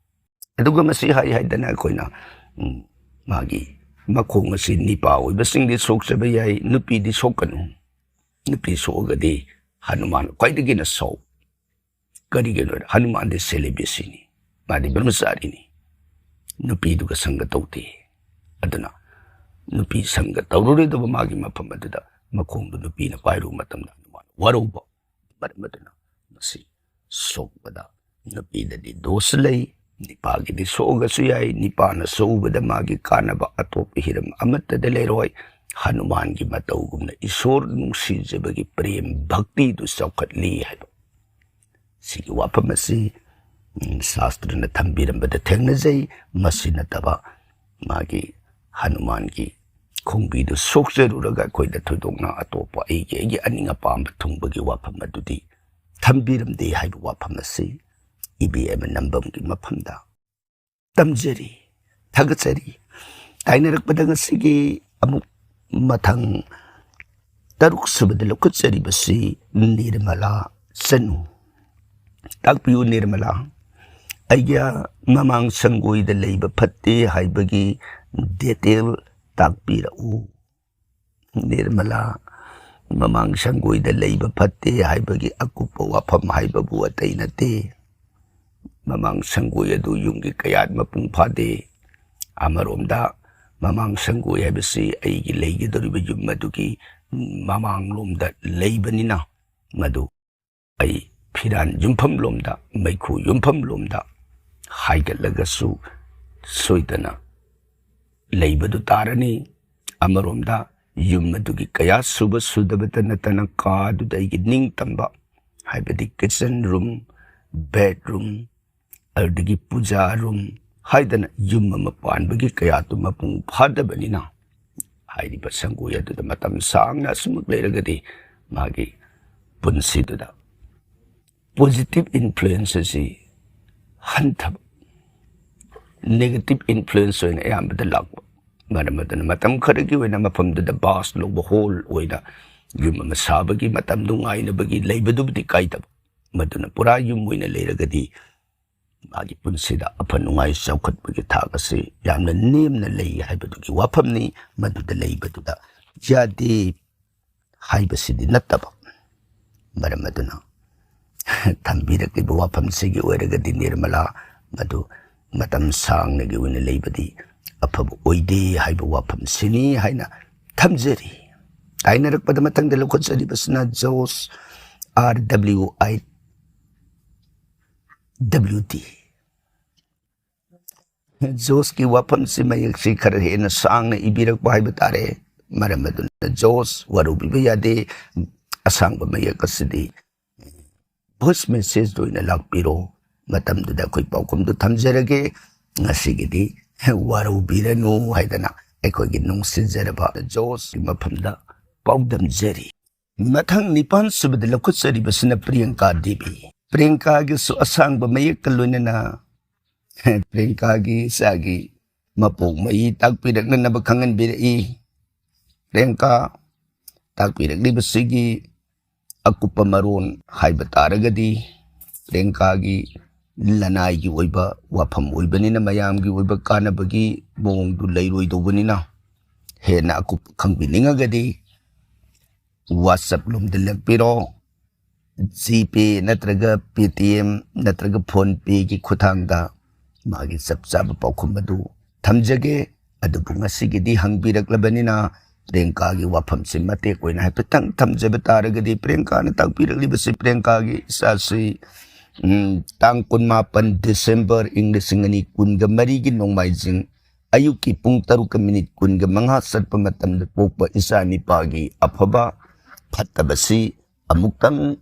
ꯑꯗꯨꯒ ꯃꯁꯤ ꯍꯥꯏ ꯍꯥꯏꯗꯅ ꯑꯩꯈꯣꯏꯅ ꯎꯝ, ꯃꯥꯒꯤ ꯃꯈꯣꯡ ꯑꯁꯤ ꯅꯤꯄꯥ ꯑꯣꯏꯕꯁꯤꯡꯗꯤ ꯁꯣꯛꯆꯕ ꯌꯥꯏ, ꯅꯨꯄꯤꯗꯤ ꯁꯣꯛꯀꯅꯨ꯫ ꯅꯨꯄꯤ ꯁꯣꯛꯑꯒꯗꯤ ꯍꯅꯨꯃꯥꯟ ꯈ꯭ꯋꯥꯏꯗꯒꯤꯅ ꯁꯥꯎ꯫ ꯀꯔꯤꯒꯤꯅꯣ ꯍꯥꯏꯔ ꯍꯅꯨꯃꯥꯟꯗꯤ ꯁꯦꯂꯤꯕꯦꯁꯤꯅꯤ, ꯃꯥꯗꯤ ꯕ꯭ꯔꯍ꯭ꯃꯆꯥꯔꯤꯅꯤ, ꯅꯨꯄꯤꯗꯨꯒ ꯁꯪꯒ ꯇꯧꯗꯦ꯫ ꯑꯗꯨꯅ ꯅꯨꯄꯤ ꯁꯪꯒ ꯇꯧꯔꯨꯔꯣꯏꯗꯕ ꯃꯥꯒꯤ ꯃꯐꯝ ꯑꯗꯨꯗ ꯃꯈꯣꯡꯗꯨ ꯅꯨꯄꯤꯅ ꯄꯥꯏꯔꯨꯕ ꯃꯇꯝꯗ ꯍꯅꯨꯃꯥꯟ ꯋꯥꯔꯧꯕ꯫ ꯃꯔꯝ ꯑꯗꯨꯅ ꯃꯁꯤ ꯁꯣꯛꯄꯗ ꯅꯨꯄꯤꯗꯗꯤ ꯗꯣꯁ ꯂꯩ, ꯅꯤꯄꯥꯒꯤꯗꯤ ꯁꯣꯛꯑꯒꯁꯨ ꯌꯥꯏ꯫ ꯅꯤꯄꯥꯅ ꯁꯣꯛꯎꯕꯗ ꯃꯥꯒꯤ ꯀꯥꯟꯅꯕ ꯑꯇꯣꯞꯄ ꯍꯤꯔꯝ ꯑꯃꯠꯇꯗ ꯂꯩꯔꯣꯏ꯫ ꯍꯅꯨꯃꯥꯟꯒꯤ ꯃꯇꯧꯒꯨꯝꯅ ꯏꯁꯣꯔ ꯅꯨꯡꯁꯤꯖꯕꯒꯤ ꯄ꯭ꯔꯦꯝ ꯚꯛꯇꯤꯗꯨ ꯆꯥꯎꯈꯠꯂꯤ ꯍꯥꯏꯕ ꯁꯤꯒꯤ ꯋꯥꯐꯝ ꯑꯁꯤ, ꯎꯝ, ꯁꯥꯁꯇ꯭ꯔꯅ ꯊꯝꯕꯤꯔꯝꯕꯗ ꯊꯦꯡꯅꯖꯩ꯫ ꯃꯁꯤ ꯅꯠꯇꯕ ꯃꯥꯒꯤ ꯍꯅꯨꯃꯥꯟꯒꯤ ꯈꯣꯡꯕꯤꯗꯨ ꯁꯣꯛꯆꯔꯨꯔꯒ ꯑꯩꯈꯣꯏꯗ ꯊꯣꯏꯗꯣꯛꯅ ꯑꯇꯣꯞꯄ ꯑꯩꯒꯤ, ꯑꯩꯒꯤ ꯑꯅꯤꯡ ꯑꯄꯥꯝꯕ ꯊꯨꯡꯕꯒꯤ ꯋꯥꯐꯝ ꯑꯗꯨꯗꯤ ꯊꯝꯕꯤꯔꯝꯗꯦ ꯍꯥꯏꯕ ꯋꯥꯐꯝ ꯑꯁꯤ ꯏꯕꯦꯝꯃ ꯅꯝꯕꯝꯒꯤ ꯃꯐꯝꯗ ꯇꯝꯖꯔꯤ, ꯊꯥꯒꯠꯆꯔꯤ꯫ ꯇꯥꯏꯅꯔꯛꯄꯗ ꯉꯁꯤꯒꯤ ꯑꯃꯨꯛ ꯃꯊꯪ ꯇꯔꯨꯛ ꯁꯨꯕꯗ ꯂꯧꯈꯠꯆꯔꯤꯕꯁꯤ ꯅꯤꯔꯃꯂꯥ ꯆꯅꯨ꯫ ꯇꯥꯛꯄꯤꯌꯨ ꯅꯤꯔꯃꯂꯥ, ꯑꯩꯒꯤ ꯃꯃꯥꯡ ꯁꯪꯒꯣꯏꯗ ꯂꯩꯕ ꯐꯠꯇꯦ ꯍꯥꯏꯕꯒꯤ ꯗꯦꯇꯦꯜ ꯇꯥꯛꯄꯤꯔꯛꯎ꯫ ꯅꯤꯔꯃꯂꯥ, ꯃꯃꯥꯡ ꯁꯪꯒꯣꯏꯗ ꯂꯩꯕ ꯐꯠꯇꯦ ꯍꯥꯏꯕꯒꯤ ꯑꯀꯨꯞꯄ ꯋꯥꯐꯝ ꯍꯥꯏꯕꯕꯨ ꯑꯇꯩ ꯅꯠꯇꯦ꯫ ꯃꯃꯥꯡ ꯁꯪꯒꯣꯏ ꯑꯗꯨ ꯌꯨꯝꯒꯤ ꯀꯌꯥꯠ ꯃꯄꯨꯡ ꯐꯥꯗꯦ꯫ ꯑꯃꯔꯣꯝꯗ ꯃꯃꯥꯡ ꯁꯪꯒꯣꯏ ꯍꯥꯏꯕꯁꯤ ꯑꯩꯒꯤ ꯂꯩꯒꯗꯧꯔꯤꯕ ꯌꯨꯝ ꯑꯗꯨꯒꯤ ꯃꯃꯥꯡꯂꯣꯝꯗ ꯂꯩꯕꯅꯤꯅ ꯃꯗꯨ ꯑꯩ ꯐꯤꯔꯥꯟ ꯌꯨꯝꯐꯝ ꯂꯣꯝꯗ, ꯃꯩꯈꯨ ꯌꯨꯝꯐꯝ ꯂꯣꯝꯗ ꯍꯥꯏꯒꯠꯂꯒꯁꯨ ꯁꯣꯏꯗꯅ ꯂꯩꯕꯗꯨ ꯇꯥꯔꯅꯤ꯫ ꯑꯃꯔꯣꯝꯗ ꯌꯨꯝ ꯑꯗꯨꯒꯤ ꯀꯌꯥ ꯁꯨꯕ ꯁꯨꯗꯕꯇ ꯅꯠꯇꯅ ꯀꯥ ꯑꯗꯨꯗ ꯑꯩꯒꯤ ꯅꯤꯡꯇꯝꯕ, ꯍꯥꯏꯕꯗꯤ ꯀꯤꯆꯟ ꯔꯨꯝ, ꯕꯦꯗꯔꯨꯝ, ꯑꯗꯨꯗꯒꯤ ꯄꯨꯖꯥ ꯔꯨꯝ ꯍꯥꯏꯗꯅ ꯌꯨꯝ ꯑꯃ ꯄꯥꯟꯕꯒꯤ ꯀꯌꯥꯗꯨ ꯃꯄꯨꯡ ꯐꯥꯗꯕꯅꯤꯅ ꯍꯥꯏꯔꯤꯕ ꯁꯪꯒꯣꯏ ꯑꯗꯨꯗ ꯃꯇꯝ ꯁꯥꯡꯅ ꯑꯁꯨꯃꯛ ꯂꯩꯔꯒꯗꯤ ꯃꯥꯒꯤ ꯄꯨꯟꯁꯤꯗꯨꯗ ꯄꯣꯖꯤꯇꯤꯚ ꯏꯟꯐ꯭ꯂꯨꯌꯦꯟꯁ ꯑꯁꯤ ꯍꯟꯊꯕ, ꯅꯦꯒꯦꯇꯤꯚ ꯏꯟꯐ꯭ꯂꯨꯌꯦꯟꯁ ꯑꯣꯏꯅ ꯑꯌꯥꯝꯕꯗ ꯂꯥꯛꯄ꯫ ꯃꯔꯝ ꯑꯗꯨꯅ ꯃꯇꯝ ꯈꯔꯒꯤ ꯑꯣꯏꯅ ꯃꯐꯝꯗꯨꯗ ꯕꯥꯁ ꯂꯧꯕ ꯍꯣꯜ ꯑꯣꯏꯅ ꯌꯨꯝ ꯑꯃ ꯁꯥꯕꯒꯤ ꯃꯇꯝꯗꯨ ꯉꯥꯏꯅꯕꯒꯤ ꯂꯩꯕꯗꯨꯕꯨꯗꯤ ꯀꯥꯏꯗꯕ꯫ ꯃꯗꯨꯅ ꯄꯨꯔꯥ ꯌꯨꯝ ꯑꯣꯏꯅ ꯂꯩꯔꯒꯗꯤ ꯃꯥꯒꯤ ꯄꯨꯟꯁꯤꯗ ꯑꯐ ꯅꯨꯡꯉꯥꯏ ꯆꯥꯎꯈꯠꯄꯒꯤ ꯊꯥꯛ ꯑꯁꯤ ꯌꯥꯝꯅ ꯅꯦꯝꯅ ꯂꯩ ꯍꯥꯏꯕꯗꯨꯒꯤ ꯋꯥꯐꯝꯅꯤ꯫ ꯃꯗꯨꯗ ꯂꯩꯕꯗꯨꯗ ꯌꯥꯗꯦ ꯍꯥꯏꯕꯁꯤꯗꯤ ꯅꯠꯇꯕ꯫ ꯃꯔꯝ ꯑꯗꯨꯅ ꯊꯝꯕꯤꯔꯛꯂꯤꯕ ꯋꯥꯐꯝꯁꯤꯒꯤ ꯑꯣꯏꯔꯒꯗꯤ ꯅꯤꯔꯃꯂꯥ, ꯃꯗꯨ ꯃꯇꯝ ꯁꯥꯡꯅꯒꯤ ꯑꯣꯏꯅ ꯂꯩꯕꯗꯤ ꯑꯐꯕ ꯑꯣꯏꯗꯦ ꯍꯥꯏꯕ ꯋꯥꯐꯝꯁꯤꯅꯤ ꯍꯥꯏꯅ ꯊꯝꯖꯔꯤ꯫ ꯇꯥꯏꯅꯔꯛꯄꯗ ꯃꯊꯪꯗ ꯂꯧꯈꯠꯆꯔꯤꯕꯁꯤꯅ Jose, R W I W T꯫ ꯖꯣꯁꯀꯤ ꯋꯥꯐꯝꯁꯤ, ꯃꯌꯦꯛꯁꯤ ꯈꯔ ꯍꯦꯟꯅ ꯁꯥꯡꯅ ꯏꯕꯤꯔꯛꯄ ꯍꯥꯏꯕ ꯇꯥꯔꯦ꯫ ꯃꯔꯝ ꯑꯗꯨꯅ ꯖꯣꯁ, ꯋꯥꯔꯧꯕꯤꯕ ꯌꯥꯗꯦ, ꯑꯁꯥꯡꯕ ꯃꯌꯦꯛ ꯑꯁꯤꯗꯤ ꯚꯣꯏꯁ ꯃꯦꯁꯦꯖꯇ ꯑꯣꯏꯅ ꯂꯥꯛꯄꯤꯔꯣ꯫ ꯃꯇꯝꯗꯨꯗ ꯑꯩꯈꯣꯏ ꯄꯥꯎꯈꯨꯝꯗꯨ ꯊꯝꯖꯔꯒꯦ꯫ ꯉꯁꯤꯒꯤꯗꯤ ꯋꯥꯔꯧꯕꯤꯔꯅꯨ ꯍꯥꯏꯗꯅ ꯑꯩꯈꯣꯏꯒꯤ ꯅꯨꯡꯁꯤꯖꯔꯕ ꯖꯣꯁꯀꯤ ꯃꯐꯝꯗ ꯄꯥꯎꯗꯝꯖꯔꯤ꯫ ꯃꯊꯪ ꯅꯤꯄꯥꯟ ꯁꯨꯕꯗ ꯂꯧꯈꯠꯆꯔꯤꯕꯁꯤꯅ ꯄ꯭ꯔꯤꯌꯪꯀꯥ ꯗꯦꯕꯤ꯫ ꯄ꯭ꯔꯤꯌꯪꯀꯥꯒꯤꯁꯨ ꯑꯁꯥꯡꯕ ꯃꯌꯦꯛꯀ ꯂꯣꯏꯅꯅ ꯄ꯭ꯔꯤꯌꯪꯀꯥꯒꯤ ꯏꯆꯥꯒꯤ ꯃꯄꯣꯛ ꯃꯍꯩ ꯇꯥꯛꯄꯤꯔꯛꯅꯅꯕ ꯈꯪꯍꯟꯕꯤꯔꯛꯏ꯫ ꯄ꯭ꯔꯤꯌꯪꯀꯥ ꯇꯥꯛꯄꯤꯔꯛꯂꯤꯕꯁꯤꯒꯤ ꯑꯀꯨꯞꯄ ꯃꯔꯣꯟ ꯍꯥꯏꯕ ꯇꯥꯔꯒꯗꯤ, ꯄ꯭ꯔꯤꯌꯪꯀꯥꯒꯤ ꯂꯅꯥꯏꯒꯤ ꯑꯣꯏꯕ ꯋꯥꯐꯝ ꯑꯣꯏꯕꯅꯤꯅ, ꯃꯌꯥꯝꯒꯤ ꯑꯣꯏꯕ ꯀꯥꯟꯅꯕꯒꯤ ꯃꯑꯣꯡꯗꯨ ꯂꯩꯔꯣꯏꯗꯧꯕꯅꯤꯅ, ꯍꯦꯟꯅ ꯑꯀꯨꯞꯄ ꯈꯪꯕꯤꯅꯤꯡꯉꯒꯗꯤ WhatsApp ꯂꯣꯝꯗ ꯂꯦꯛꯄꯤꯔꯣ꯫ GPay ꯅꯠꯇ꯭ꯔꯒ Paytm ꯅꯠꯇ꯭ꯔꯒ PhonePeꯒꯤ ꯈꯨꯠꯊꯥꯡꯗ ꯃꯥꯒꯤ ꯆꯞ ꯆꯥꯕ ꯄꯥꯎꯈꯨꯝ ꯑꯗꯨ ꯊꯝꯖꯒꯦ꯫ ꯑꯗꯨꯕꯨ ꯉꯁꯤꯒꯤꯗꯤ ꯍꯪꯕꯤꯔꯛꯂꯕꯅꯤꯅ, ꯄ꯭ꯔꯤꯌꯪꯀꯥꯒꯤ ꯋꯥꯐꯝꯁꯤ ꯃꯇꯦꯛ ꯑꯣꯏꯅ ꯍꯥꯏꯐꯦꯠꯇꯪ ꯊꯝꯖꯕ ꯇꯥꯔꯒꯗꯤ, ꯄ꯭ꯔꯤꯌꯪꯀꯥꯅ ꯇꯥꯛꯄꯤꯔꯛꯂꯤꯕꯁꯤ, ꯄ꯭ꯔꯤꯌꯪꯀꯥꯒꯤ ꯏꯆꯥꯁꯤ, ꯎꯝ, ꯇꯥꯡ ꯀꯨꯟꯃꯥꯄꯟ December ꯏꯪ ꯂꯤꯁꯤꯡ ꯑꯅꯤ ꯀꯨꯟꯒ ꯃꯔꯤꯒꯤ ꯅꯣꯡꯃꯥꯏꯖꯤꯡ ꯑꯌꯨꯛꯀꯤ ꯄꯨꯡ ꯇꯔꯨꯛꯀ ꯃꯤꯅꯤꯠ ꯀꯨꯟꯒ ꯃꯉꯥ ꯆꯠꯄ ꯃꯇꯝꯗ ꯄꯣꯛꯄ ꯏꯆꯥ ꯅꯤꯄꯥꯒꯤ ꯑꯐꯕ ꯐꯠꯇꯕꯁꯤ ꯑꯃꯨꯛꯇꯪ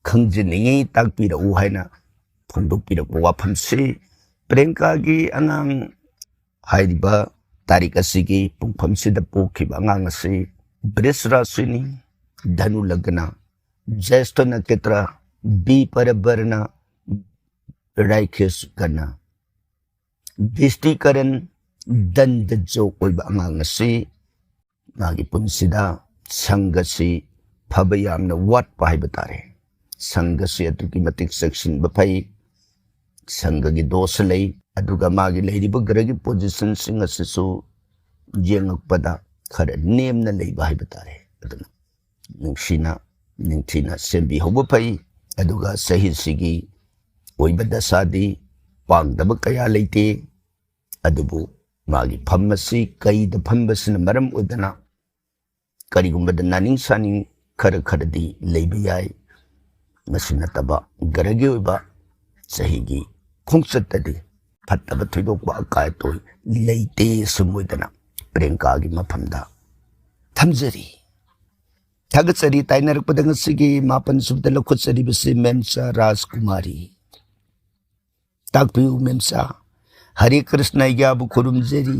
ꯈꯪꯖꯅꯤꯡꯉꯤ, ꯇꯥꯛꯄꯤꯔꯛꯎ ꯍꯥꯏꯅ ꯐꯣꯡꯗꯣꯛꯄꯤꯔꯛꯄ ꯋꯥꯐꯝꯁꯤ, ꯄ꯭ꯔꯤꯌꯪꯀꯥꯒꯤ ꯑꯉꯥꯡ ꯍꯥꯏꯔꯤꯕ ꯇꯥꯔꯤꯛ ꯑꯁꯤꯒꯤ ꯄꯨꯡꯐꯝꯁꯤꯗ ꯄꯣꯛꯈꯤꯕ ꯑꯉꯥꯡ ꯑꯁꯤ ꯕ꯭ꯔꯤꯖ ꯔꯥꯁꯤꯅꯤ, ꯙꯅꯨ ꯂꯒꯅ, ꯖ꯭ꯌꯦꯁꯊ ꯅꯈꯦꯇ꯭ꯔ, ꯕꯤ ꯄꯔꯕꯔꯅ, ꯔꯥꯏꯈꯦꯁ ꯒꯅ꯫ ꯕꯤꯁꯇꯤ ꯀꯔꯟ, ꯗꯟꯗ ꯖꯣꯛ ꯑꯣꯏꯕ ꯑꯉꯥꯡ ꯑꯁꯤ ꯃꯥꯒꯤ ꯄꯨꯟꯁꯤꯗ ꯁꯪꯒꯁꯤ ꯐꯕ ꯌꯥꯝꯅ ꯋꯥꯠꯄ ꯍꯥꯏꯕ ꯇꯥꯔꯦ꯫ ꯁꯪꯒꯁꯤ ꯑꯗꯨꯛꯀꯤ ꯃꯇꯤꯛ ꯆꯦꯛꯁꯤꯟꯕ ꯐꯩ꯫ ꯁꯪꯒꯒꯤ ꯗꯣꯁ ꯂꯩ, ꯑꯗꯨꯒ ꯃꯥꯒꯤ ꯂꯩꯔꯤꯕ ꯒ꯭ꯔꯍꯒꯤ ꯄꯣꯖꯤꯁꯟꯁꯤꯡ ꯑꯁꯤꯁꯨ ꯌꯦꯡꯉꯛꯄꯗ ꯈꯔ ꯅꯦꯝꯅ ꯂꯩꯕ ꯍꯥꯏꯕ ꯇꯥꯔꯦ꯫ ꯑꯗꯨꯅ ꯅꯨꯡꯁꯤꯅ, ꯅꯤꯡꯊꯤꯅ ꯁꯦꯝꯕꯤꯍꯧꯕ ꯐꯩ꯫ ꯑꯗꯨꯒ ꯆꯍꯤꯁꯤꯒꯤ ꯑꯣꯏꯕ ꯗꯁꯥꯗꯤ ꯄꯥꯡꯗꯕ ꯀꯌꯥ ꯂꯩꯇꯦ, ꯑꯗꯨꯕꯨ ꯃꯥꯒꯤ ꯐꯝ ꯑꯁꯤ ꯀꯩꯗ ꯐꯝꯕꯁꯤꯅ ꯃꯔꯝ ꯑꯣꯏꯗꯅ ꯀꯔꯤꯒꯨꯝꯕꯗ ꯅꯥꯅꯤꯡ ꯁꯥꯅꯤꯡ ꯈꯔ ꯈꯔꯗꯤ ꯂꯩꯕ ꯌꯥꯏ꯫ ꯃꯁꯤ ꯅꯠꯇꯕ ꯒ꯭ꯔꯍꯒꯤ ꯑꯣꯏꯕ ꯆꯍꯤꯒꯤ ꯈꯣꯡꯆꯠꯇꯗꯤ ꯐꯠꯇꯕ ꯊꯣꯏꯗꯣꯛꯄ ꯑꯀꯥꯏ ꯑꯇꯣꯏ ꯂꯩꯇꯦ꯫ ꯁꯨꯝ ꯑꯣꯏꯗꯅ ꯄ꯭ꯔꯤꯌꯥꯡꯀꯥꯒꯤ ꯃꯐꯝꯗ ꯊꯝꯖꯔꯤ꯫ ꯊꯥꯒꯠꯆꯔꯤ꯫ ꯇꯥꯏꯅꯔꯛꯄꯗ ꯉꯁꯤꯒꯤ ꯃꯥꯄꯟ ꯁꯨꯕꯗ ꯂꯧꯈꯠꯆꯔꯤꯕꯁꯤ ꯃꯦꯝꯆꯥ ꯔꯥꯖꯀꯨꯃꯥꯔꯤ꯫ ꯇꯥꯛꯄꯤꯌꯨ ꯃꯦꯝꯆꯥ꯫ ꯍꯔꯦ ꯀ꯭ꯔꯤꯁꯅ, ꯑꯩꯒꯤꯕꯨ ꯈꯨꯔꯨꯝꯖꯔꯤ꯫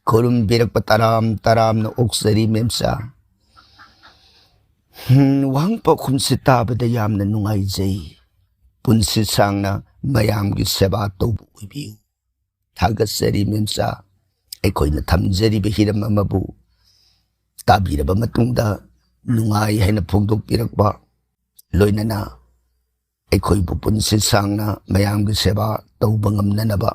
ꯈꯨꯔꯨꯝꯕꯤꯔꯛꯄ ꯇꯔꯥꯝ ꯇꯔꯥꯝꯅ ꯑꯣꯛꯆꯔꯤ ꯃꯦꯝꯆꯥ꯫ ꯍꯝ, ꯋꯥꯍꯪ ꯄꯥꯎꯈꯨꯝꯁꯤ ꯇꯥꯕꯗ ꯌꯥꯝꯅ ꯅꯨꯡꯉꯥꯏꯖꯩ꯫ ꯄꯨꯟꯁꯤ ꯁꯥꯡꯅ ꯃꯌꯥꯝꯒꯤ ꯁꯦꯕꯥ ꯇꯧꯕ ꯑꯣꯏꯕꯤꯌꯨ꯫ ꯊꯥꯒꯠꯆꯔꯤ ꯃꯦꯝꯆꯥ꯫ ꯑꯩꯈꯣꯏꯅ ꯊꯝꯖꯔꯤꯕ ꯍꯤꯔꯝ ꯑꯃꯕꯨ ꯇꯥꯕꯤꯔꯕ ꯃꯇꯨꯡꯗ ꯅꯨꯡꯉꯥꯏ ꯍꯥꯏꯅ ꯐꯣꯡꯗꯣꯛꯄꯤꯔꯛꯄ, ꯂꯣꯏꯅꯅ ꯑꯩꯈꯣꯏꯕꯨ ꯄꯨꯟꯁꯤ ꯁꯥꯡꯅ ꯃꯌꯥꯝꯒꯤ ꯁꯦꯕꯥ ꯇꯧꯕ ꯉꯝꯅꯅꯕ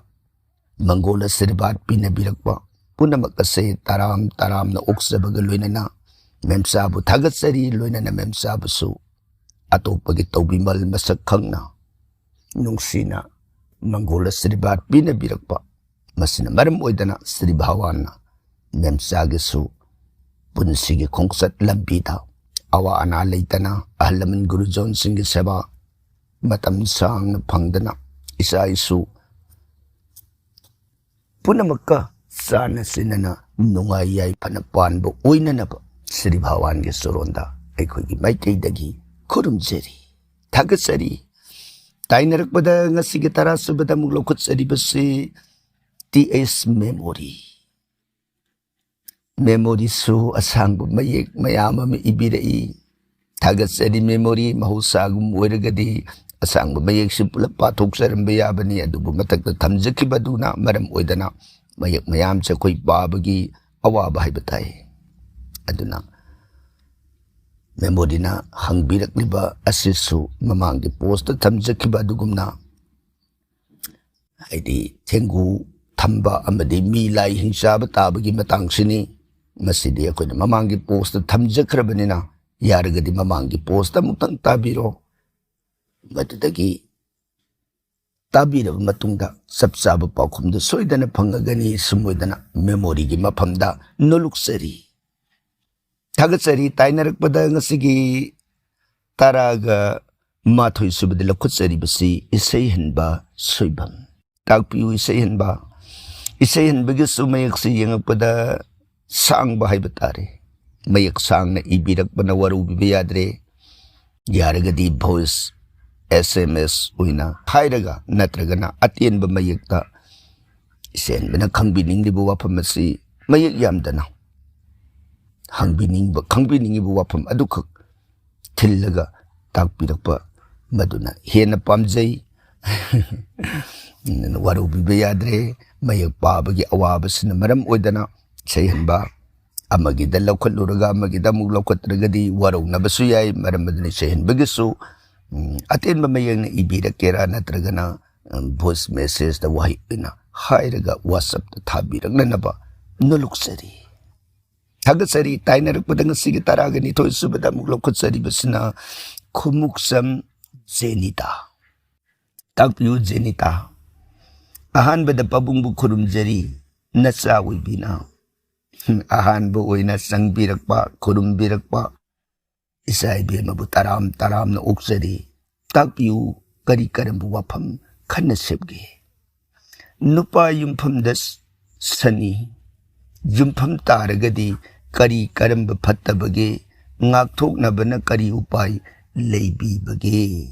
ꯃꯪꯒꯣꯜ ꯑꯁꯤꯔꯕꯥꯗ ꯄꯤꯅꯕꯤꯔꯛꯄ ꯄꯨꯝꯅꯃꯛ ꯑꯁꯦ ꯇꯔꯥꯝ ꯇꯔꯥꯝꯅ ꯑꯣꯛꯆꯕꯒ ꯂꯣꯏꯅꯅ ꯃꯦꯝꯆꯥꯕꯨ ꯊꯥꯒꯠꯆꯔꯤ꯫ ꯂꯣꯏꯅꯅ ꯃꯦꯝꯆꯥꯕꯨꯁꯨ ꯑꯇꯣꯞꯄꯒꯤ ꯇꯧꯕꯤꯃꯜ ꯃꯁꯛ ꯈꯪꯅ ꯅꯨꯡꯁꯤꯅ ꯃꯪꯒꯣꯜ ꯑꯁꯤꯔꯕꯥꯗ ꯄꯤꯅꯕꯤꯔꯛꯄ, ꯃꯁꯤꯅ ꯃꯔꯝ ꯑꯣꯏꯗꯅ ꯁ꯭ꯔꯤ ꯚꯒꯋꯥꯟꯅ ꯃꯦꯝꯆꯥꯒꯤꯁꯨ ꯄꯨꯟꯁꯤꯒꯤ ꯈꯣꯡꯆꯠ ꯂꯝꯕꯤꯗ ꯑꯋꯥ ꯑꯅꯥ ꯂꯩꯇꯅ, ꯑꯍꯜ ꯂꯃꯟ ꯒꯨꯔꯨꯖꯣꯟꯁꯤꯡꯒꯤ ꯁꯦꯕꯥ ꯃꯇꯝ ꯁꯥꯡꯅ ꯐꯪꯗꯅ, ꯏꯆꯥ ꯏꯁꯨ ꯄꯨꯝꯅꯃꯛꯀ ꯆꯥꯟꯅ ꯆꯤꯟꯅꯅ ꯅꯨꯡꯉꯥꯏ ꯌꯥꯏꯐꯅ ꯄꯥꯟꯕ ꯑꯣꯏꯅꯅꯕ ꯁ꯭ꯔꯤ ꯚꯒꯋꯥꯟꯒꯤ ꯆꯨꯔꯣꯟꯗ ꯑꯩꯈꯣꯏꯒꯤ ꯃꯥꯏꯀꯩꯗꯒꯤ ꯈꯨꯔꯨꯝꯖꯔꯤ, ꯊꯥꯒꯠꯆꯔꯤ꯫ ꯇꯥꯏꯅꯔꯛꯄꯗ ꯉꯁꯤꯒꯤ ꯇꯔꯥꯁꯨꯕꯗ ꯑꯃꯨꯛ ꯂꯧꯈꯠꯆꯔꯤꯕꯁꯤ ꯇꯤ ꯑꯦꯁ ꯃꯦꯃꯣꯔꯤ꯫ ꯃꯦꯃꯣꯔꯤꯁꯨ ꯑꯁꯥꯡꯕ ꯃꯌꯦꯛ ꯃꯌꯥꯝ ꯑꯃ ꯏꯕꯤꯔꯛꯏ꯫ ꯊꯥꯒꯠꯆꯔꯤ ꯃꯦꯃꯣꯔꯤ꯫ ꯃꯍꯧꯁꯥꯒꯨꯝ ꯑꯣꯏꯔꯒꯗꯤ ꯑꯁꯥꯡꯕ ꯃꯌꯦꯛꯁꯤ ꯄꯨꯂꯞ ꯄꯥꯊꯣꯛꯆꯔꯝꯕ ꯌꯥꯕꯅꯤ, ꯑꯗꯨꯕꯨ ꯃꯊꯛꯇ ꯊꯝꯖꯈꯤꯕꯗꯨꯅ ꯃꯔꯝ ꯑꯣꯏꯗꯅ ꯃꯌꯦꯛ ꯃꯌꯥꯝꯁꯦ ꯑꯩꯈꯣꯏ ꯄꯥꯕꯒꯤ ꯑꯋꯥꯕ ꯍꯥꯏꯕ ꯇꯥꯏ꯫ ꯑꯗꯨꯅ ꯃꯦꯃꯣꯔꯤꯅ ꯍꯪꯕꯤꯔꯛꯂꯤꯕ ꯑꯁꯤꯁꯨ ꯃꯃꯥꯡꯒꯤ ꯄꯣꯁꯇ ꯊꯝꯖꯈꯤꯕ ꯑꯗꯨꯒꯨꯝꯅ ꯍꯥꯏꯗꯤ ꯊꯦꯡꯒꯨ ꯊꯝꯕ ꯑꯃꯗꯤ ꯃꯤ ꯂꯥꯏ ꯍꯤꯡꯆꯥꯕ ꯇꯥꯕꯒꯤ ꯃꯇꯥꯡꯁꯤꯅꯤ꯫ ꯃꯁꯤꯗꯤ ꯑꯩꯈꯣꯏꯅ ꯃꯃꯥꯡꯒꯤ ꯄꯣꯁꯇ ꯊꯝꯖꯈ꯭ꯔꯕꯅꯤꯅ, ꯌꯥꯔꯒꯗꯤ ꯃꯃꯥꯡꯒꯤ ꯄꯣꯁꯇ ꯑꯃꯨꯛꯇꯪ ꯇꯥꯕꯤꯔꯣ꯫ ꯃꯗꯨꯗꯒꯤ ꯇꯥꯕꯤꯔꯕ ꯃꯇꯨꯡꯗ ꯆꯞ ꯆꯥꯕ ꯄꯥꯎꯈꯨꯝꯗꯨ ꯁꯣꯏꯗꯅ ꯐꯪꯉꯒꯅꯤ꯫ ꯁꯨꯝ ꯑꯣꯏꯗꯅ ꯃꯦꯃꯣꯔꯤꯒꯤ ꯃꯐꯝꯗ ꯅꯣꯂꯨꯛꯆꯔꯤ꯫ ꯊꯥꯒꯠꯆꯔꯤ꯫ ꯇꯥꯏꯅꯔꯛꯄꯗ ꯉꯁꯤꯒꯤ ꯇꯔꯥꯒ ꯃꯥꯊꯣꯏ ꯁꯨꯕꯗ ꯂꯧꯈꯠꯆꯔꯤꯕꯁꯤ ꯏꯁꯩ ꯍꯟꯕ ꯁꯣꯏꯕꯝ꯫ ꯇꯥꯛꯄꯤꯌꯨ ꯏꯁꯩ ꯍꯟꯕ꯫ ꯏꯁꯩ ꯍꯟꯕꯒꯤꯁꯨ ꯃꯌꯦꯛꯁꯤ ꯌꯦꯡꯉꯛꯄꯗ ꯁꯥꯡꯕ ꯍꯥꯏꯕ ꯇꯥꯔꯦ꯫ ꯃꯌꯦꯛ ꯁꯥꯡꯅ ꯏꯕꯤꯔꯛꯄꯅ ꯋꯥꯔꯧꯕꯤꯕ ꯌꯥꯗ꯭ꯔꯦ꯫ ꯌꯥꯔꯒꯗꯤ ꯚꯣꯏꯁ, ꯑꯦꯁ ꯑꯦꯝ ꯑꯦꯁ ꯑꯣꯏꯅ ꯍꯥꯏꯔꯒ ꯅꯠꯇ꯭ꯔꯒꯅ ꯑꯇꯦꯟꯕ ꯃꯌꯦꯛꯇ ꯏꯁꯩ ꯍꯟꯕꯅ ꯈꯪꯕꯤꯅꯤꯡꯂꯤꯕ ꯋꯥꯐꯝ ꯑꯁꯤ ꯃꯌꯦꯛ ꯌꯥꯝꯗꯅ ꯍꯪꯕꯤꯅꯤꯡꯕ, ꯈꯪꯕꯤꯅꯤꯡꯉꯤꯕ ꯋꯥꯐꯝ ꯑꯗꯨꯈꯛ ꯊꯤꯜꯂꯒ ꯇꯥꯛꯄꯤꯔꯛꯄ ꯃꯗꯨꯅ ꯍꯦꯟꯅ ꯄꯥꯝꯖꯩ꯫ ꯋꯥꯔꯧꯕꯤꯕ ꯌꯥꯗ꯭ꯔꯦ꯫ ꯃꯌꯦꯛ ꯄꯥꯕꯒꯤ ꯑꯋꯥꯕꯁꯤꯅ ꯃꯔꯝ ꯑꯣꯏꯗꯅ ꯏꯁꯩ ꯍꯟꯕ ꯑꯃꯒꯤꯗ ꯂꯧꯈꯠꯂꯨꯔꯒ ꯑꯃꯒꯤꯗ ꯑꯃꯨꯛ ꯂꯧꯈꯠꯇ꯭ꯔꯒꯗꯤ ꯋꯥꯔꯧꯅꯕꯁꯨ ꯌꯥꯏ꯫ ꯃꯔꯝ ꯑꯗꯨꯅ ꯏꯁꯩ ꯍꯟꯕꯒꯤꯁꯨ, ꯎꯝ, ꯑꯇꯦꯟꯕ ꯃꯌꯦꯛꯅ ꯏꯕꯤꯔꯛꯀꯦꯔꯥ ꯅꯠꯇ꯭ꯔꯒꯅ, ꯎꯝ, ꯚꯣꯏꯁ ꯃꯦꯁꯦꯖꯇ ꯋꯥꯍꯩ ꯑꯣꯏꯅ ꯍꯥꯏꯔꯒ ꯋꯥꯆꯞꯇ ꯊꯥꯕꯤꯔꯛꯅꯅꯕ ꯅꯣꯂꯨꯛꯆꯔꯤ꯫ ꯊꯥꯒꯠꯆꯔꯤ꯫ ꯇꯥꯏꯅꯔꯛꯄꯗ ꯉꯁꯤꯒꯤ ꯇꯔꯥꯒ ꯅꯤꯊꯣꯏ ꯁꯨꯕꯗ ꯑꯃꯨꯛ ꯂꯧꯈꯠꯆꯔꯤꯕꯁꯤꯅ ꯈꯨꯃꯨꯛꯆꯝ ꯖꯦꯅꯤꯇꯥ꯫ ꯇꯥꯛꯄꯤꯌꯨ ꯖꯦꯅꯤꯇꯥ꯫ ꯑꯍꯥꯟꯕꯗ ꯄꯥꯕꯨꯡꯕꯨ ꯈꯨꯔꯨꯝꯖꯔꯤ, ꯅꯆꯥ ꯑꯣꯏꯕꯤꯅ꯫ ꯑꯍꯥꯟꯕ ꯑꯣꯏꯅ ꯆꯪꯕꯤꯔꯛꯄ, ꯈꯨꯔꯨꯝꯕꯤꯔꯛꯄ ꯏꯆꯥ ꯏꯕꯦꯝꯃꯕꯨ ꯇꯔꯥꯝ ꯇꯔꯥꯝꯅ ꯑꯣꯛꯆꯔꯤ꯫ ꯇꯥꯛꯄꯤꯌꯨ, ꯀꯔꯤ ꯀꯔꯝꯕ ꯋꯥꯐꯝ ꯈꯟꯅ ꯁꯦꯝꯒꯦ? ꯅꯨꯄꯥ ꯌꯨꯝꯐꯝꯗ ꯁꯅꯤ ꯌꯨꯝꯐꯝ ꯇꯥꯔꯒꯗꯤ ꯀꯔꯤ ꯀꯔꯝꯕ ꯐꯠꯇꯕꯒꯦ? ꯉꯥꯛꯊꯣꯛꯅꯕꯅ ꯀꯔꯤ ꯎꯄꯥꯏ ꯂꯩꯕꯤꯕꯒꯦ?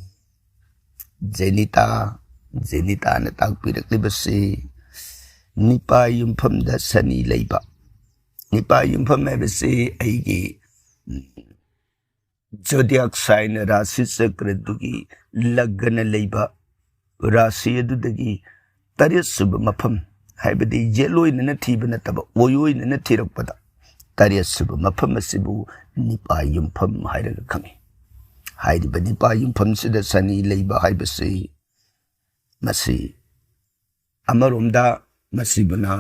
ꯖꯦꯅꯤꯇꯥ, ꯖꯦꯅꯤꯇꯥꯅ ꯇꯥꯛꯄꯤꯔꯛꯂꯤꯕꯁꯤ ꯅꯤꯄꯥ ꯌꯨꯝꯐꯝꯗ ꯁꯅꯤ ꯂꯩꯕ꯫ ꯅꯤꯄꯥ ꯌꯨꯝꯐꯝ ꯍꯥꯏꯕꯁꯤ ꯑꯩꯒꯤ, ꯎꯝ, ꯖꯣꯗꯤꯌꯥꯛ ꯁꯥꯏꯟ, ꯔꯥꯁꯤ ꯆꯀ꯭ꯔꯗꯨꯒꯤ ꯂꯒꯅ ꯂꯩꯕ ꯔꯥꯁꯤ ꯑꯗꯨꯗꯒꯤ ꯇꯔꯦꯠ ꯁꯨꯕ ꯃꯐꯝ, ꯍꯥꯏꯕꯗꯤ ꯌꯦꯠꯂꯣꯏꯅꯅ ꯊꯤꯕ ꯅꯠꯇꯕ, ꯑꯣꯏꯑꯣꯏꯅꯅ ꯊꯤꯔꯛꯄꯗ ꯇꯔꯦꯠ ꯁꯨꯕ ꯃꯐꯝ ꯑꯁꯤꯕꯨ ꯅꯤꯄꯥ ꯌꯨꯝꯐꯝ ꯍꯥꯏꯔꯒ ꯈꯪꯉꯤ꯫ ꯍꯥꯏꯔꯤꯕ ꯅꯤꯄꯥ ꯌꯨꯝꯐꯝꯁꯤꯗ ꯁꯅꯤ ꯂꯩꯕ ꯍꯥꯏꯕꯁꯤ ꯃꯁꯤ ꯑꯃꯔꯣꯝꯗ ꯃꯁꯤꯕꯨꯅ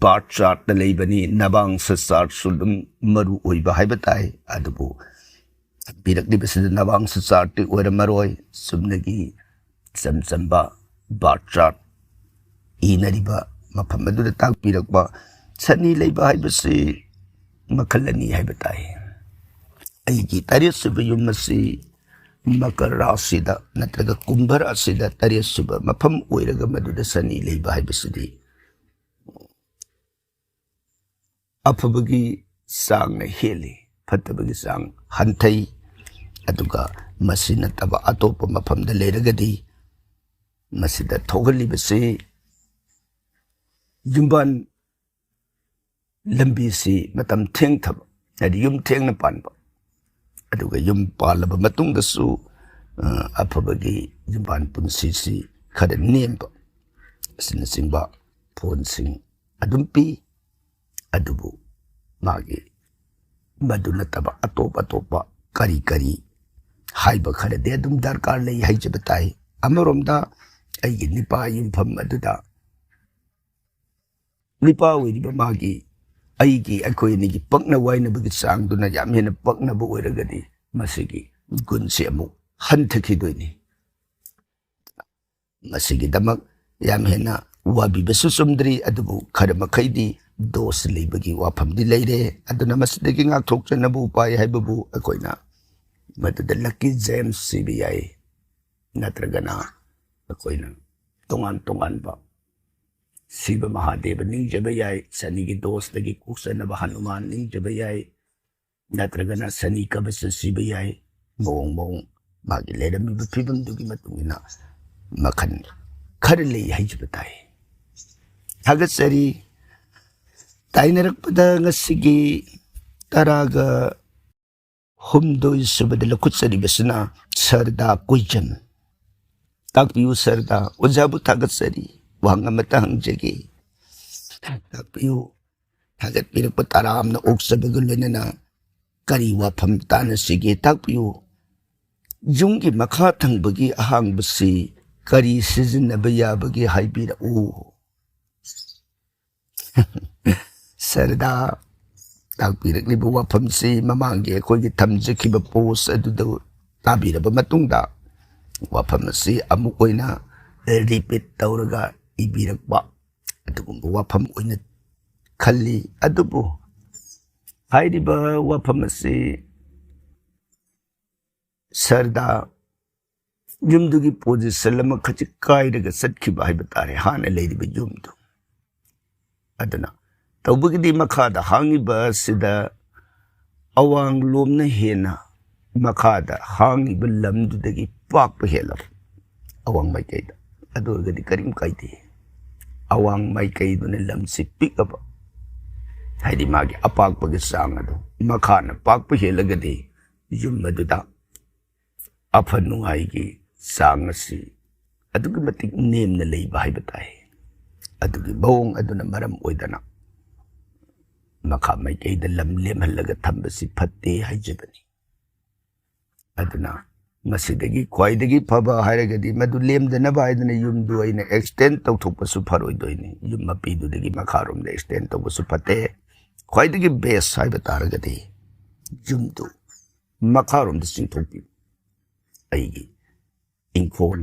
ꯕꯥꯔꯠ ꯆꯥꯔꯠꯇ ꯂꯩꯕꯅꯤ, ꯅꯕꯥꯡꯁ ꯆꯥꯔꯠꯁꯨ ꯑꯗꯨꯝ ꯃꯔꯨ ꯑꯣꯏꯕ ꯍꯥꯏꯕ ꯇꯥꯏ꯫ ꯑꯗꯨꯕꯨ ꯄꯤꯔꯛꯂꯤꯕꯁꯤꯗ ꯅꯕꯥꯡꯁ ꯆꯥꯔꯠꯇꯤ ꯑꯣꯏꯔꯝꯃꯔꯣꯏ, ꯆꯨꯝꯅꯒꯤ ꯏꯆꯝ ꯆꯝꯕ ꯕꯥꯔꯠ ꯆꯥꯔꯠ ꯏꯅꯔꯤꯕ ꯃꯐꯝ ꯑꯗꯨꯗ ꯇꯥꯛꯄꯤꯔꯛꯄ꯫ ꯁꯅꯤ ꯂꯩꯕ ꯍꯥꯏꯕꯁꯤ ꯃꯈꯜ ꯑꯅꯤ ꯍꯥꯏꯕ ꯇꯥꯏ꯫ ꯑꯩꯒꯤ ꯇꯔꯦꯠ ꯁꯨꯕ ꯌꯨꯝ ꯑꯁꯤ ꯃꯀꯔ ꯔꯥꯁꯤꯗ ꯅꯠꯇ꯭ꯔꯒ ꯀꯨꯝꯚ ꯔꯥꯁꯤꯗ ꯇꯔꯦꯠ ꯁꯨꯕ ꯃꯐꯝ ꯑꯣꯏꯔꯒ ꯃꯗꯨꯗ ꯁꯅꯤ ꯂꯩꯕ ꯍꯥꯏꯕꯁꯤꯗꯤ ꯑꯐꯕꯒꯤ ꯆꯥꯡꯅ ꯍꯦꯜꯂꯤ, ꯐꯠꯇꯕꯒꯤ ꯆꯥꯡ ꯍꯟꯊꯩ꯫ ꯑꯗꯨꯒ ꯃꯁꯤ ꯅꯠꯇꯕ ꯑꯇꯣꯞꯄ ꯃꯐꯝꯗ ꯂꯩꯔꯒꯗꯤ ꯃꯁꯤꯗ ꯊꯣꯛꯍꯜꯂꯤꯕꯁꯤ ꯌꯨꯝꯕꯥꯟ ꯂꯝꯕꯤꯁꯤ ꯃꯇꯝ ꯊꯦꯡꯊꯕ, ꯍꯥꯏꯗꯤ ꯌꯨꯝ ꯊꯦꯡꯅ ꯄꯥꯟꯕ, ꯑꯗꯨꯒ ꯌꯨꯝ ꯄꯥꯜꯂꯕ ꯃꯇꯨꯡꯗꯁꯨ, ꯑ, ꯑꯐꯕꯒꯤ ꯌꯨꯝꯕꯥꯟ ꯄꯨꯟꯁꯤꯁꯤ ꯈꯔ ꯅꯦꯝꯕ, ꯑꯁꯤꯅꯆꯤꯡꯕ ꯐꯣꯟꯁꯤꯡ ꯑꯗꯨꯝ ꯄꯤ꯫ ꯑꯗꯨꯕꯨ ꯃꯥꯒꯤ ꯃꯗꯨ ꯅꯠꯇꯕ ꯑꯇꯣꯞ ꯑꯇꯣꯞꯄ ꯀꯔꯤ ꯀꯔꯤ ꯍꯥꯏꯕ ꯈꯔꯗꯤ ꯑꯗꯨꯝ ꯗꯔꯀꯥꯔ ꯂꯩ ꯍꯥꯏꯖꯕ ꯇꯥꯏ꯫ ꯑꯃꯔꯣꯝꯗ ꯑꯩꯒꯤ ꯅꯤꯄꯥ ꯌꯨꯝꯐꯝ ꯑꯗꯨꯗ ꯅꯤꯄꯥ ꯑꯣꯏꯔꯤꯕ ꯃꯥꯒꯤ, ꯑꯩꯒꯤ, ꯑꯩꯈꯣꯏ ꯑꯅꯤꯒꯤ ꯄꯛꯅ ꯋꯥꯏꯅꯕꯒꯤ ꯆꯥꯡꯗꯨꯅ ꯌꯥꯝ ꯍꯦꯟꯅ ꯄꯛꯅꯕ ꯑꯣꯏꯔꯒꯗꯤ ꯃꯁꯤꯒꯤ ꯒꯨꯟꯁꯤ ꯑꯃꯨꯛ ꯍꯟꯊꯈꯤꯗꯣꯏꯅꯤ꯫ ꯃꯁꯤꯒꯤꯗꯃꯛ ꯌꯥꯝ ꯍꯦꯟꯅ ꯋꯥꯕꯤꯕꯁꯨ ꯆꯨꯝꯗ꯭ꯔꯤ, ꯑꯗꯨꯕꯨ ꯈꯔ ꯃꯈꯩꯗꯤ ꯗꯣꯁ ꯂꯩꯕꯒꯤ ꯋꯥꯐꯝꯗꯤ ꯂꯩꯔꯦ꯫ ꯑꯗꯨꯅ ꯃꯁꯤꯗꯒꯤ ꯉꯥꯛꯊꯣꯛꯆꯅꯕ ꯎꯄꯥꯏ ꯍꯥꯏꯕꯕꯨ ꯑꯩꯈꯣꯏꯅ ꯃꯗꯨꯗ ꯂꯛꯀꯤ ꯖꯦꯝꯁ ꯁꯤꯕ ꯌꯥꯏ, ꯅꯠꯇ꯭ꯔꯒꯅ ꯑꯩꯈꯣꯏꯅ ꯇꯣꯉꯥꯟ ꯇꯣꯉꯥꯟꯕ ꯁꯤꯕ ꯃꯍꯥꯗꯦꯕ ꯅꯤꯡꯖꯕ ꯌꯥꯏ, ꯁꯅꯤꯒꯤ ꯗꯣꯁꯇꯒꯤ ꯀꯣꯛꯆꯅꯕ ꯍꯅꯨꯃꯥꯟ ꯅꯤꯡꯖꯕ ꯌꯥꯏ, ꯅꯠꯇ꯭ꯔꯒꯅ ꯁꯅꯤ ꯀꯕꯆ ꯁꯤꯕ ꯌꯥꯏ꯫ ꯃꯑꯣꯡ ꯃꯑꯣꯡ ꯃꯥꯒꯤ ꯂꯩꯔꯝꯃꯤꯕ ꯐꯤꯕꯝꯗꯨꯒꯤ ꯃꯇꯨꯡ ꯏꯟꯅ ꯃꯈꯜ ꯈꯔ ꯂꯩ ꯍꯥꯏꯖꯕ ꯇꯥꯏ꯫ ꯊꯥꯒꯠꯆꯔꯤ꯫ ꯇꯥꯏꯅꯔꯛꯄꯗ ꯉꯁꯤꯒꯤ ꯇꯔꯥꯒ ꯍꯨꯝꯗꯣꯏ ꯁꯨꯕꯗ ꯂꯧꯈꯠꯆꯔꯤꯕꯁꯤꯅ ꯁꯔꯗꯥ ꯀꯨꯏꯖꯝ꯫ ꯇꯥꯛꯄꯤꯌꯨ ꯁꯔꯗꯥ, ꯑꯣꯖꯥꯕꯨ ꯊꯥꯒꯠꯆꯔꯤ꯫ ꯋꯥꯍꯪ ꯑꯃꯇ ꯍꯪꯖꯒꯦ꯫ ꯇꯥꯛꯄꯤꯌꯨ꯫ ꯊꯥꯒꯠꯄꯤꯔꯛꯄ ꯇꯔꯥꯝꯅ ꯑꯣꯛꯆꯕꯒ ꯂꯣꯏꯅꯅ ꯀꯔꯤ ꯋꯥꯐꯝ ꯇꯥꯟꯅꯁꯤꯒꯦ ꯇꯥꯛꯄꯤꯌꯨ꯫ ꯌꯨꯝꯒꯤ ꯃꯈꯥ ꯊꯪꯕꯒꯤ ꯑꯍꯥꯡꯕꯁꯤ ꯀꯔꯤ ꯁꯤꯖꯤꯟꯅꯕ ꯌꯥꯕꯒꯦ ꯍꯥꯏꯕꯤꯔꯛꯎ꯫ ꯁꯔꯗꯥ, ꯇꯥꯛꯄꯤꯔꯛꯂꯤꯕ ꯋꯥꯐꯝꯁꯤ ꯃꯃꯥꯡꯒꯤ ꯑꯩꯈꯣꯏꯒꯤ ꯊꯝꯖꯈꯤꯕ ꯄꯣꯁ ꯑꯗꯨꯗ ꯇꯥꯕꯤꯔꯕ ꯃꯇꯨꯡꯗ, ꯋꯥꯐꯝ ꯑꯁꯤ ꯑꯃꯨꯛ ꯑꯣꯏꯅ ꯔꯤꯄꯤꯠ ꯇꯧꯔꯒ ꯏꯕꯤꯔꯛꯄ ꯑꯗꯨꯒꯨꯝꯕ ꯋꯥꯐꯝ ꯑꯣꯏꯅ ꯈꯜꯂꯤ꯫ ꯑꯗꯨꯕꯨ ꯍꯥꯏꯔꯤꯕ ꯋꯥꯐꯝ ꯑꯁꯤ ꯁꯔꯗꯥ, ꯌꯨꯝꯗꯨꯒꯤ ꯄꯣꯖꯤꯁꯟ ꯑꯃ ꯈꯖꯤꯛ ꯀꯥꯏꯔꯒ ꯆꯠꯈꯤꯕ ꯍꯥꯏꯕ ꯇꯥꯔꯦ, ꯍꯥꯟꯅ ꯂꯩꯔꯤꯕ ꯌꯨꯝꯗꯨ꯫ ꯑꯗꯨꯅ ꯇꯧꯕꯒꯤꯗꯤ ꯃꯈꯥꯗ ꯍꯥꯡꯉꯤꯕ ꯑꯁꯤꯗ ꯑꯋꯥꯡꯂꯣꯝꯅ ꯍꯦꯟꯅ ꯃꯈꯥꯗ ꯍꯥꯡꯉꯤꯕ ꯂꯝꯗꯨꯗꯒꯤ ꯄꯥꯛꯄ ꯍꯦꯜꯂꯕ ꯑꯋꯥꯡ ꯃꯥꯏꯀꯩꯗ꯫ ꯑꯗꯨ ꯑꯣꯏꯔꯒꯗꯤ ꯀꯔꯤꯝ ꯀꯥꯏꯗꯦ꯫ ꯑꯋꯥꯡ ꯃꯥꯏꯀꯩꯗꯨꯅ ꯂꯝꯁꯤ ꯄꯤꯛꯑꯕ, ꯍꯥꯏꯗꯤ ꯃꯥꯒꯤ ꯑꯄꯥꯛꯄꯒꯤ ꯆꯥꯡ ꯑꯗꯨ ꯃꯈꯥꯅ ꯄꯥꯛꯄ ꯍꯦꯜꯂꯒꯗꯤ ꯌꯨꯝ ꯑꯗꯨꯗ ꯑꯐ ꯅꯨꯡꯉꯥꯏꯒꯤ ꯆꯥꯡ ꯑꯁꯤ ꯑꯗꯨꯛꯀꯤ ꯃꯇꯤꯛ ꯅꯦꯝꯅ ꯂꯩꯕ ꯍꯥꯏꯕ ꯇꯥꯏ꯫ ꯑꯗꯨꯒꯤ ꯃꯑꯣꯡ ꯑꯗꯨꯅ ꯃꯔꯝ ꯑꯣꯏꯗꯅ ꯃꯈꯥ ꯃꯥꯏꯀꯩꯗ ꯂꯝ ꯂꯦꯝꯍꯜꯂꯒ ꯊꯝꯕꯁꯤ ꯐꯠꯇꯦ ꯍꯥꯏꯖꯕꯅꯤ꯫ ꯑꯗꯨꯅ ꯃꯁꯤꯗꯒꯤ ꯈ꯭ꯋꯥꯏꯗꯒꯤ ꯐꯕ ꯍꯥꯏꯔꯒꯗꯤ ꯃꯗꯨ ꯂꯦꯝꯗꯅꯕ ꯍꯥꯏꯗꯅ ꯌꯨꯝꯗꯨ ꯑꯩꯅ ꯑꯦꯛꯁꯇꯦꯟ ꯇꯧꯊꯣꯛꯄꯁꯨ ꯐꯔꯣꯏꯗꯣꯏꯅꯤ꯫ ꯌꯨꯝ ꯃꯄꯤꯗꯨꯗꯒꯤ ꯃꯈꯥꯔꯣꯝꯗ ꯑꯦꯛꯁꯇꯦꯟ ꯇꯧꯕꯁꯨ ꯐꯠꯇꯦ꯫ ꯈ꯭ꯋꯥꯏꯗꯒꯤ ꯕꯦꯁ ꯍꯥꯏꯕ ꯇꯥꯔꯒꯗꯤ ꯌꯨꯝꯗꯨ ꯃꯈꯥꯔꯣꯝꯗ ꯆꯤꯡꯊꯣꯛꯄꯤꯌꯨ꯫ ꯑꯩꯒꯤ ꯏꯪꯈꯣꯜ,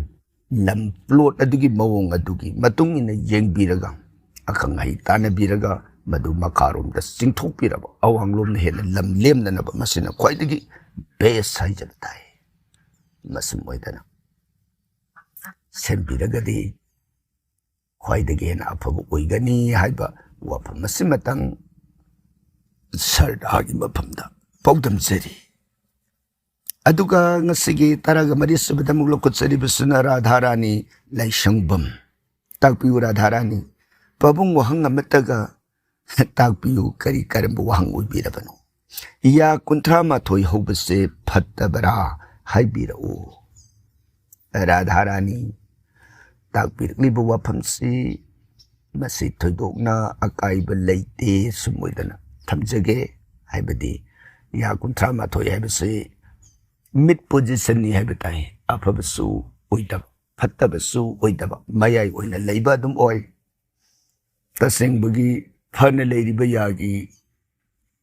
ꯂꯝ ꯄ꯭ꯂꯣꯠ ꯑꯗꯨꯒꯤ ꯃꯑꯣꯡ ꯑꯗꯨꯒꯤ ꯃꯇꯨꯡ ꯏꯟꯅ ꯌꯦꯡꯕꯤꯔꯒ, ꯑꯈꯪ ꯑꯍꯩ ꯇꯥꯟꯅꯕꯤꯔꯒ ꯃꯗꯨ ꯃꯈꯥꯔꯣꯝꯗ ꯆꯤꯡꯊꯣꯛꯄꯤꯔꯕ, ꯑꯋꯥꯡꯂꯣꯝꯅ ꯍꯦꯟꯅ ꯂꯝ ꯂꯦꯝꯅꯅꯕ, ꯃꯁꯤꯅ ꯈ꯭ꯋꯥꯏꯗꯒꯤ ꯕꯦꯁ ꯍꯥꯏꯖꯕ ꯇꯥꯏ꯫ ꯃꯁꯤꯃ ꯑꯣꯏꯗꯅ ꯁꯦꯝꯕꯤꯔꯒꯗꯤ ꯈ꯭ꯋꯥꯏꯗꯒꯤ ꯍꯦꯟꯅ ꯑꯐꯕ ꯑꯣꯏꯒꯅꯤ ꯍꯥꯏꯕ ꯋꯥꯐꯝ ꯑꯁꯤꯃꯇꯪ ꯁꯔꯗꯥꯒꯤ ꯃꯐꯝꯗ ꯄꯥꯎꯗꯝꯖꯔꯤ꯫ ꯑꯗꯨꯒ ꯉꯁꯤꯒꯤ ꯇꯔꯥꯒ ꯃꯔꯤ ꯁꯨꯕꯗ ꯑꯃꯨꯛ ꯂꯧꯈꯠꯆꯔꯤꯕꯁꯤꯅ ꯔꯥꯙꯥꯔꯥꯅꯤ ꯂꯥꯏꯁꯪꯕꯝ꯫ ꯇꯥꯛꯄꯤꯌꯨ ꯔꯥꯙꯥꯔꯥꯅꯤ, ꯄꯥꯕꯨꯡ ꯋꯥꯍꯪ ꯑꯃꯠꯇꯒ ꯇꯥꯛꯄꯤꯌꯨ, ꯀꯔꯤ ꯀꯔꯝꯕ ꯋꯥꯍꯪ ꯑꯣꯏꯕꯤꯔꯕꯅꯣ? ꯌꯥ ꯀꯨꯟꯊ꯭ꯔꯥ ꯃꯥꯊꯣꯏ ꯍꯧꯕꯁꯦ ꯐꯠꯇꯕꯔꯥ? ꯍꯥꯏꯕꯤꯔꯛꯎ꯫ ꯔꯥꯙꯥꯔꯥꯅꯤ, ꯇꯥꯛꯄꯤꯔꯛꯂꯤꯕ ꯋꯥꯐꯝꯁꯤ ꯃꯁꯤ ꯊꯣꯏꯗꯣꯛꯅ ꯑꯀꯥꯏꯕ ꯂꯩꯇꯦ, ꯁꯨꯝ ꯑꯣꯏꯗꯅ ꯊꯝꯖꯒꯦ꯫ ꯍꯥꯏꯕꯗꯤ ꯌꯥ ꯀꯨꯟꯊ꯭ꯔꯥ ꯃꯥꯊꯣꯏ ꯍꯥꯏꯕꯁꯤ ꯃꯤꯠ ꯄꯣꯖꯤꯁꯟꯅꯤ ꯍꯥꯏꯕ ꯇꯥꯏ, ꯑꯐꯕꯁꯨ ꯑꯣꯏꯗꯕ꯫ ꯐꯠꯇꯕꯁꯨ ꯑꯣꯏꯗꯕ, ꯃꯌꯥꯏ ꯑꯣꯏꯅ ꯂꯩꯕ ꯑꯗꯨꯝ ꯑꯣꯏ꯫ ꯇꯁꯦꯡꯕꯒꯤ ꯐꯅ ꯂꯩꯔꯤꯕ ꯌꯥꯒꯤ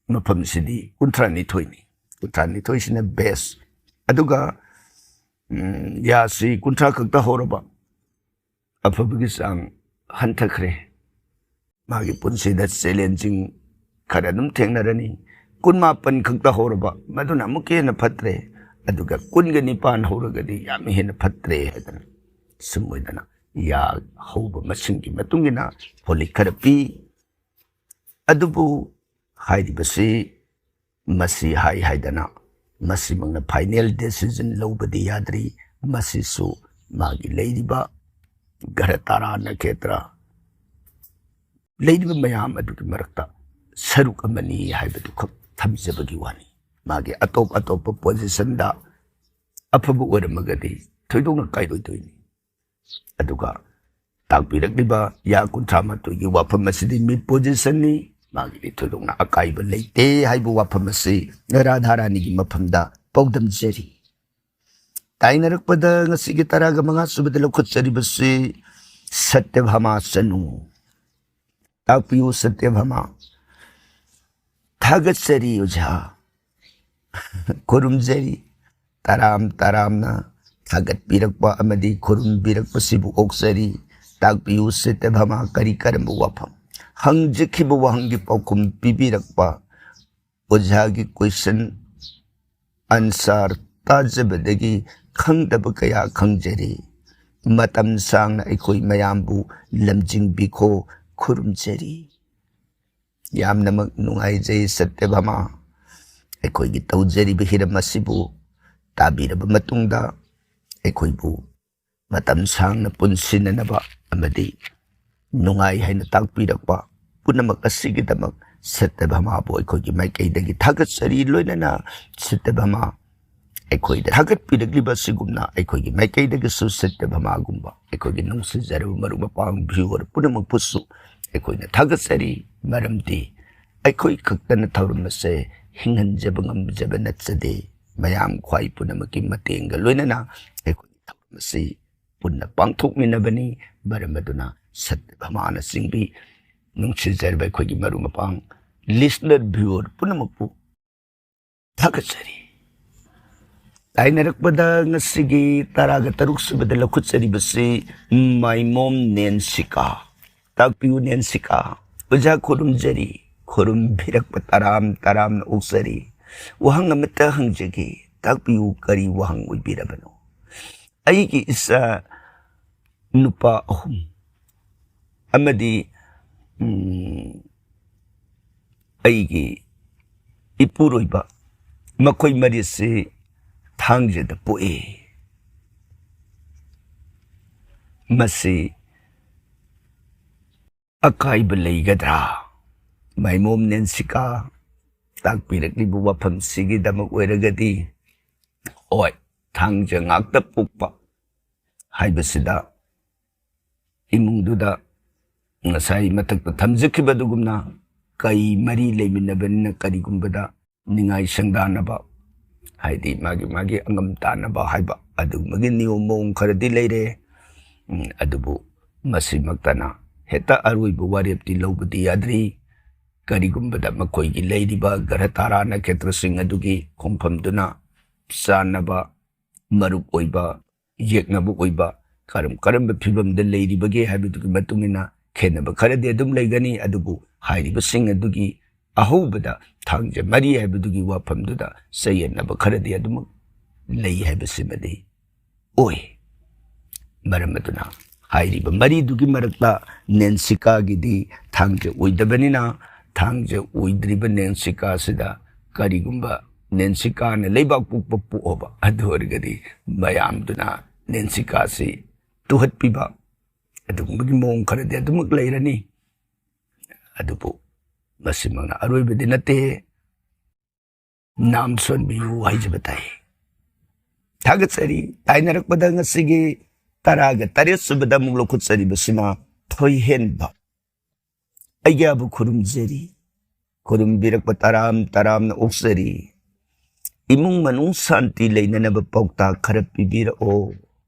ꯃꯐꯝꯁꯤꯗꯤ ꯀꯨꯟꯊ꯭ꯔꯥ ꯅꯤꯊꯣꯏꯅꯤ꯫ ꯀꯨꯟꯊ꯭ꯔꯥ ꯅꯤꯊꯣꯏꯁꯤꯅ best꯫ ꯑꯗꯨꯒ, ꯎꯝ, ꯌꯥꯁꯤ ꯀꯨꯟꯊ꯭ꯔꯥ ꯈꯛꯇ ꯍꯧꯔꯕ ꯑꯐꯕꯒꯤ ꯆꯥꯡ ꯍꯟꯊꯈ꯭ꯔꯦ꯫ ꯃꯥꯒꯤ ꯄꯨꯟꯁꯤꯗ challenging ꯈꯔ ꯑꯗꯨꯝ ꯊꯦꯡꯅꯔꯅꯤ꯫ ꯀꯨꯟꯃꯥꯄꯟ ꯈꯛꯇ ꯍꯧꯔꯕ, ꯃꯗꯨꯅ ꯑꯃꯨꯛꯀ ꯍꯦꯟꯅ ꯐꯠꯇ꯭ꯔꯦ꯫ ꯑꯗꯨꯒ ꯀꯨꯟꯒ ꯅꯤꯄꯥꯟ ꯍꯧꯔꯒꯗꯤ ꯌꯥꯝ ꯍꯦꯟꯅ ꯐꯠꯇ꯭ꯔꯦ ꯍꯥꯏꯗꯅ, ꯁꯨꯝ ꯑꯣꯏꯗꯅ ꯌꯥ ꯍꯧꯕ ꯃꯁꯤꯡꯒꯤ ꯃꯇꯨꯡ ꯏꯟꯅ ꯐꯣꯂꯤꯛ ꯈꯔ ꯄꯤ꯫ ꯑꯗꯨꯕꯨ ꯍꯥꯏꯔꯤꯕꯁꯤ ꯃꯁꯤ ꯍꯥꯏ ꯍꯥꯏꯗꯅ ꯃꯁꯤꯃꯛꯅ final decision ꯂꯧꯕꯗꯤ ꯌꯥꯗ꯭ꯔꯤ꯫ ꯃꯁꯤꯁꯨ ꯃꯥꯒꯤ ꯂꯩꯔꯤꯕ ꯒ꯭ꯔꯍ ꯇꯥꯔꯥ ꯅꯈꯦꯇ꯭ꯔ ꯂꯩꯔꯤꯕ ꯃꯌꯥꯝ ꯑꯗꯨꯒꯤ ꯃꯔꯛꯇ ꯁꯔꯨꯛ ꯑꯃꯅꯤ ꯍꯥꯏꯕꯗꯨꯈꯛ ꯊꯝꯖꯕꯒꯤ ꯋꯥꯅꯤ꯫ ꯃꯥꯒꯤ ꯑꯇꯣꯞ ꯑꯇꯣꯞꯄ positionꯗ ꯑꯐꯕ ꯑꯣꯏꯔꯝꯃꯒꯗꯤ ꯊꯣꯏꯗꯣꯛꯅ ꯀꯥꯏꯔꯣꯏꯗꯣꯏꯅꯤ꯫ ꯑꯗꯨꯒ ꯇꯥꯛꯄꯤꯔꯛꯂꯤꯕ ꯌꯥ ꯀꯨꯟꯊ꯭ꯔꯥ ꯃꯥꯊꯣꯏꯒꯤ ꯋꯥꯐꯝ ꯑꯁꯤꯗꯤ mid positionꯅꯤ, ꯃꯥꯒꯤꯗꯤ ꯊꯣꯏꯗꯣꯛꯅ ꯑꯀꯥꯏꯕ ꯂꯩꯇꯦ ꯍꯥꯏꯕ ꯋꯥꯐꯝ ꯑꯁꯤ ꯔꯥꯙꯥ ꯔꯥꯅꯤꯒꯤ ꯃꯐꯝꯗ ꯄꯥꯎꯗꯝꯖꯔꯤ꯫ ꯇꯥꯏꯅꯔꯛꯄꯗ ꯉꯁꯤꯒꯤ ꯇꯔꯥꯒ ꯃꯉꯥ ꯁꯨꯕꯗ ꯂꯧꯈꯠꯆꯔꯤꯕꯁꯤ ꯁꯇ꯭ꯌꯚꯥꯃꯥ ꯆꯅꯨ꯫ ꯇꯥꯛꯄꯤꯌꯨ ꯁꯇ꯭ꯌꯚꯥꯃꯥ꯫ ꯊꯥꯒꯠꯆꯔꯤ ꯑꯣꯖꯥ꯫ ꯈꯨꯔꯨꯝꯖꯔꯤ꯫ ꯇꯔꯥꯝ ꯇꯔꯥꯝꯅ ꯊꯥꯒꯠꯄꯤꯔꯛꯄ ꯑꯃꯗꯤ ꯈꯨꯔꯨꯝꯕꯤꯔꯛꯄꯁꯤꯕꯨ ꯑꯣꯛꯆꯔꯤ꯫ ꯇꯥꯛꯄꯤꯌꯨ ꯁꯇ꯭ꯌꯚꯥꯃꯥ, ꯀꯔꯤ ꯀꯔꯝꯕ ꯋꯥꯐꯝ? ꯍꯪꯖꯈꯤꯕ ꯋꯥꯍꯪꯒꯤ ꯄꯥꯎꯈꯨꯝ ꯄꯤꯕꯤꯔꯛꯄ ꯑꯣꯖꯥꯒꯤ question answer ꯇꯥꯖꯕꯗꯒꯤ ꯈꯪꯗꯕ ꯀꯌꯥ ꯈꯪꯖꯔꯤ꯫ ꯃꯇꯝ ꯁꯥꯡꯅ ꯑꯩꯈꯣꯏ ꯃꯌꯥꯝꯕꯨ ꯂꯝꯖꯤꯡꯕꯤꯈꯣ꯫ ꯈꯨꯔꯨꯝꯖꯔꯤ꯫ ꯌꯥꯝꯅꯃꯛ ꯅꯨꯡꯉꯥꯏꯖꯩ ꯁꯇ꯭ꯌꯚꯥꯃꯥ꯫ ꯑꯩꯈꯣꯏꯒꯤ ꯇꯧꯖꯔꯤꯕ ꯍꯤꯔꯝ ꯑꯁꯤꯕꯨ ꯇꯥꯕꯤꯔꯕ ꯃꯇꯨꯡꯗ ꯑꯩꯈꯣꯏꯕꯨ ꯃꯇꯝ ꯁꯥꯡꯅ ꯄꯨꯟꯁꯤꯟꯅꯅꯕ ꯑꯃꯗꯤ ꯅꯨꯡꯉꯥꯏ ꯍꯥꯏꯅ ꯇꯥꯛꯄꯤꯔꯛꯄ ꯄꯨꯝꯅꯃꯛ ꯑꯁꯤꯒꯤꯗꯃꯛ ꯁꯇ꯭ꯌꯚꯥꯃꯥꯕꯨ ꯑꯩꯈꯣꯏꯒꯤ ꯃꯥꯏꯀꯩꯗꯒꯤ ꯊꯥꯒꯠꯆꯔꯤ꯫ ꯂꯣꯏꯅꯅ ꯁꯇ꯭ꯌꯚꯥꯃꯥ ꯑꯩꯈꯣꯏꯗ ꯊꯥꯒꯠꯄꯤꯔꯛꯂꯤꯕ ꯑꯁꯤꯒꯨꯝꯅ ꯑꯩꯈꯣꯏꯒꯤ ꯃꯥꯏꯀꯩꯗꯒꯤꯁꯨ ꯁꯇ꯭ꯌꯚꯥꯃꯥꯒꯨꯝꯕ ꯑꯩꯈꯣꯏꯒꯤ ꯅꯨꯡꯁꯤꯖꯔꯕ ꯃꯔꯨꯞ ꯃꯄꯥꯡ viewer ꯄꯨꯝꯅꯃꯛꯄꯨꯁꯨ ꯑꯩꯈꯣꯏꯅ ꯊꯥꯒꯠꯆꯔꯤ꯫ ꯃꯔꯝꯗꯤ ꯑꯩꯈꯣꯏ ꯈꯛꯇꯅ ꯊꯧꯔꯝ ꯑꯁꯦ ꯍꯤꯡꯍꯟꯖꯕ ꯉꯝꯖꯕ ꯅꯠꯆꯗꯦ꯫ ꯃꯌꯥꯝ ꯈ꯭ꯋꯥꯏ ꯄꯨꯝꯅꯃꯛꯀꯤ ꯃꯇꯦꯡꯒ ꯂꯣꯏꯅꯅ ꯑꯩꯈꯣꯏꯒꯤ ꯊꯧꯔꯝ ꯑꯁꯤ ꯄꯨꯟꯅ ꯄꯥꯡꯊꯣꯛꯃꯤꯟꯅꯕꯅꯤ꯫ ꯃꯔꯝ ꯑꯗꯨꯅ ꯁꯠ ꯃꯥꯅ ꯆꯤꯡꯕꯤ ꯅꯨꯡꯁꯤꯖꯔꯕ ꯑꯩꯈꯣꯏꯒꯤ ꯃꯔꯨꯞ ꯃꯄꯥꯡ listener viewer ꯄꯨꯝꯅꯃꯛꯄꯨ ꯊꯥꯒꯠꯆꯔꯤ꯫ ꯇꯥꯏꯅꯔꯛꯄꯗ ꯉꯁꯤꯒꯤ ꯇꯔꯥꯒ ꯇꯔꯨꯛ ꯁꯨꯕꯗ ꯂꯧꯈꯠꯆꯔꯤꯕꯁꯤ ꯃꯥꯏꯃꯣꯝ ꯅꯦꯟꯁꯤꯀꯥ꯫ ꯇꯥꯛꯄꯤꯌꯨ ꯅꯦꯟꯁꯤꯀꯥ꯫ ꯑꯣꯖꯥ ꯈꯨꯔꯨꯝꯖꯔꯤ꯫ ꯈꯨꯔꯨꯝꯕꯤꯔꯛꯄ ꯇꯔꯥꯝ ꯇꯔꯥꯝꯅ ꯑꯣꯛꯆꯔꯤ꯫ ꯋꯥꯍꯪ ꯑꯃꯠꯇ ꯍꯪꯖꯒꯦ꯫ ꯇꯥꯛꯄꯤꯌꯨ, ꯀꯔꯤ ꯋꯥꯍꯪ ꯑꯣꯏꯕꯤꯔꯕꯅꯣ? ꯑꯩꯒꯤ ꯏꯆꯥ ꯅꯨꯄꯥ ꯑꯍꯨꯝ ꯑꯃꯗꯤ, ꯎꯝ, ꯑꯩꯒꯤ ꯏꯄꯨꯔꯣꯏꯕ, ꯃꯈꯣꯏ ꯃꯔꯤꯁꯤ ꯊꯥꯡꯖꯗ ꯄꯣꯛꯏ꯫ ꯃꯁꯤ ꯑꯀꯥꯏꯕ ꯂꯩꯒꯗ꯭ꯔꯥ? ꯃꯥꯏꯃꯣꯝ ꯅꯦꯟꯁꯤꯀꯥ ꯇꯥꯛꯄꯤꯔꯛꯂꯤꯕ ꯋꯥꯐꯝꯁꯤꯒꯤꯗꯃꯛ ꯑꯣꯏꯔꯒꯗꯤ, ꯍꯣꯏ, ꯊꯥꯡꯖ ꯉꯥꯛꯇ ꯄꯣꯛꯄ ꯍꯥꯏꯕꯁꯤꯗ ꯏꯃꯨꯡꯗꯨꯗ ꯉꯁꯥꯏ ꯃꯊꯛꯇ ꯊꯝꯖꯈꯤꯕ ꯑꯗꯨꯒꯨꯝꯅ ꯀꯩ ꯃꯔꯤ ꯂꯩꯃꯤꯟꯅꯕꯅꯤꯅ ꯀꯔꯤꯒꯨꯝꯕꯗ ꯅꯤꯡꯉꯥꯏ ꯁꯪꯗꯥꯅꯕ, ꯍꯥꯏꯗꯤ ꯃꯥꯒꯤ ꯃꯥꯒꯤ ꯑꯉꯝ ꯇꯥꯅꯕ ꯍꯥꯏꯕ ꯑꯗꯨꯒꯨꯝꯕꯒꯤ ꯅꯤꯌꯣꯝ ꯃꯑꯣꯡ ꯈꯔꯗꯤ ꯂꯩꯔꯦ꯫ ꯎꯝ, ꯑꯗꯨꯕꯨ ꯃꯁꯤꯃꯛꯇꯅ ꯍꯦꯛꯇ ꯑꯔꯣꯏꯕ ꯋꯥꯔꯦꯞꯇꯤ ꯂꯧꯕꯗꯤ ꯌꯥꯗ꯭ꯔꯤ꯫ ꯀꯔꯤꯒꯨꯝꯕꯗ ꯃꯈꯣꯏꯒꯤ ꯂꯩꯔꯤꯕ ꯒ꯭ꯔꯍ ꯇꯥꯔꯥ ꯅꯈꯦꯇ꯭ꯔꯁꯤꯡ ꯑꯗꯨꯒꯤ ꯈꯣꯡꯐꯝꯗꯨꯅ ꯆꯥꯟꯅꯕ, ꯃꯔꯨꯞ ꯑꯣꯏꯕ, ꯌꯦꯛꯅꯕ ꯑꯣꯏꯕ, ꯀꯔꯝ ꯀꯔꯝꯕ ꯐꯤꯕꯝꯗ ꯂꯩꯔꯤꯕꯒꯦ ꯍꯥꯏꯕꯗꯨꯒꯤ ꯃꯇꯨꯡ ꯏꯟꯅ ꯈꯦꯠꯅꯕ ꯈꯔꯗꯤ ꯑꯗꯨꯝ ꯂꯩꯒꯅꯤ꯫ ꯑꯗꯨꯕꯨ ꯍꯥꯏꯔꯤꯕꯁꯤꯡ ꯑꯗꯨꯒꯤ ꯑꯍꯧꯕꯗ ꯊꯥꯡꯖ ꯃꯔꯤ ꯍꯥꯏꯕꯗꯨꯒꯤ ꯋꯥꯐꯝꯗꯨꯗ ꯆꯌꯦꯠꯅꯕ ꯈꯔꯗꯤ ꯑꯗꯨꯃꯛ ꯂꯩ ꯍꯥꯏꯕꯁꯤꯃꯗꯤ ꯑꯣꯏ꯫ ꯃꯔꯝ ꯑꯗꯨꯅ ꯍꯥꯏꯔꯤꯕ ꯃꯔꯤꯗꯨꯒꯤ ꯃꯔꯛꯇ ꯅꯦꯟꯁꯤꯀꯥꯒꯤꯗꯤ ꯊꯥꯡꯖ ꯑꯣꯏꯗꯕꯅꯤꯅ, ꯊꯥꯡꯖ ꯑꯣꯏꯗ꯭ꯔꯤꯕ ꯅꯦꯟꯁꯤꯀꯥꯁꯤꯗ ꯀꯔꯤꯒꯨꯝꯕ ꯅꯦꯟꯁꯤꯀꯥꯅ ꯂꯩꯕꯥꯛ ꯄꯣꯛꯄ ꯄꯣꯛꯑꯕ ꯑꯗꯨ ꯑꯣꯏꯔꯒꯗꯤ ꯃꯌꯥꯝꯗꯨꯅ ꯅꯦꯟꯁꯤꯀꯥꯁꯤ ꯇꯨꯍꯠꯄꯤꯕ ꯑꯗꯨꯒꯨꯝꯕꯒꯤ ꯃꯑꯣꯡ ꯈꯔꯗꯤ ꯑꯗꯨꯃꯛ ꯂꯩꯔꯅꯤ꯫ ꯑꯗꯨꯕꯨ ꯃꯁꯤꯃꯛꯅ ꯑꯔꯣꯏꯕꯗꯤ ꯅꯠꯇꯦ꯫ ꯅꯥꯝ ꯁꯣꯟꯕꯤꯌꯨ ꯍꯥꯏꯖꯕ ꯇꯥꯏ꯫ ꯊꯥꯒꯠꯆꯔꯤ꯫ ꯇꯥꯏꯅꯔꯛꯄꯗ ꯉꯁꯤꯒꯤ ꯇꯔꯥꯒ ꯇꯔꯦꯠ ꯁꯨꯕꯗ ꯑꯃꯨꯛ ꯂꯧꯈꯠꯆꯔꯤꯕꯁꯤꯅ ꯊꯣꯏꯍꯦꯟꯕ꯫ ꯑꯩꯒꯤꯕꯨ ꯈꯨꯔꯨꯝꯖꯔꯤ꯫ ꯈꯨꯔꯨꯝꯕꯤꯔꯛꯄ ꯇꯔꯥꯝ ꯇꯔꯥꯝꯅ ꯑꯣꯛꯆꯔꯤ꯫ ꯏꯃꯨꯡ ꯃꯅꯨꯡ ꯁꯥꯟꯇꯤ ꯂꯩꯅꯅꯕ ꯄꯥꯎꯇꯥꯛ ꯈꯔ ꯄꯤꯕꯤꯔꯛꯑꯣ꯫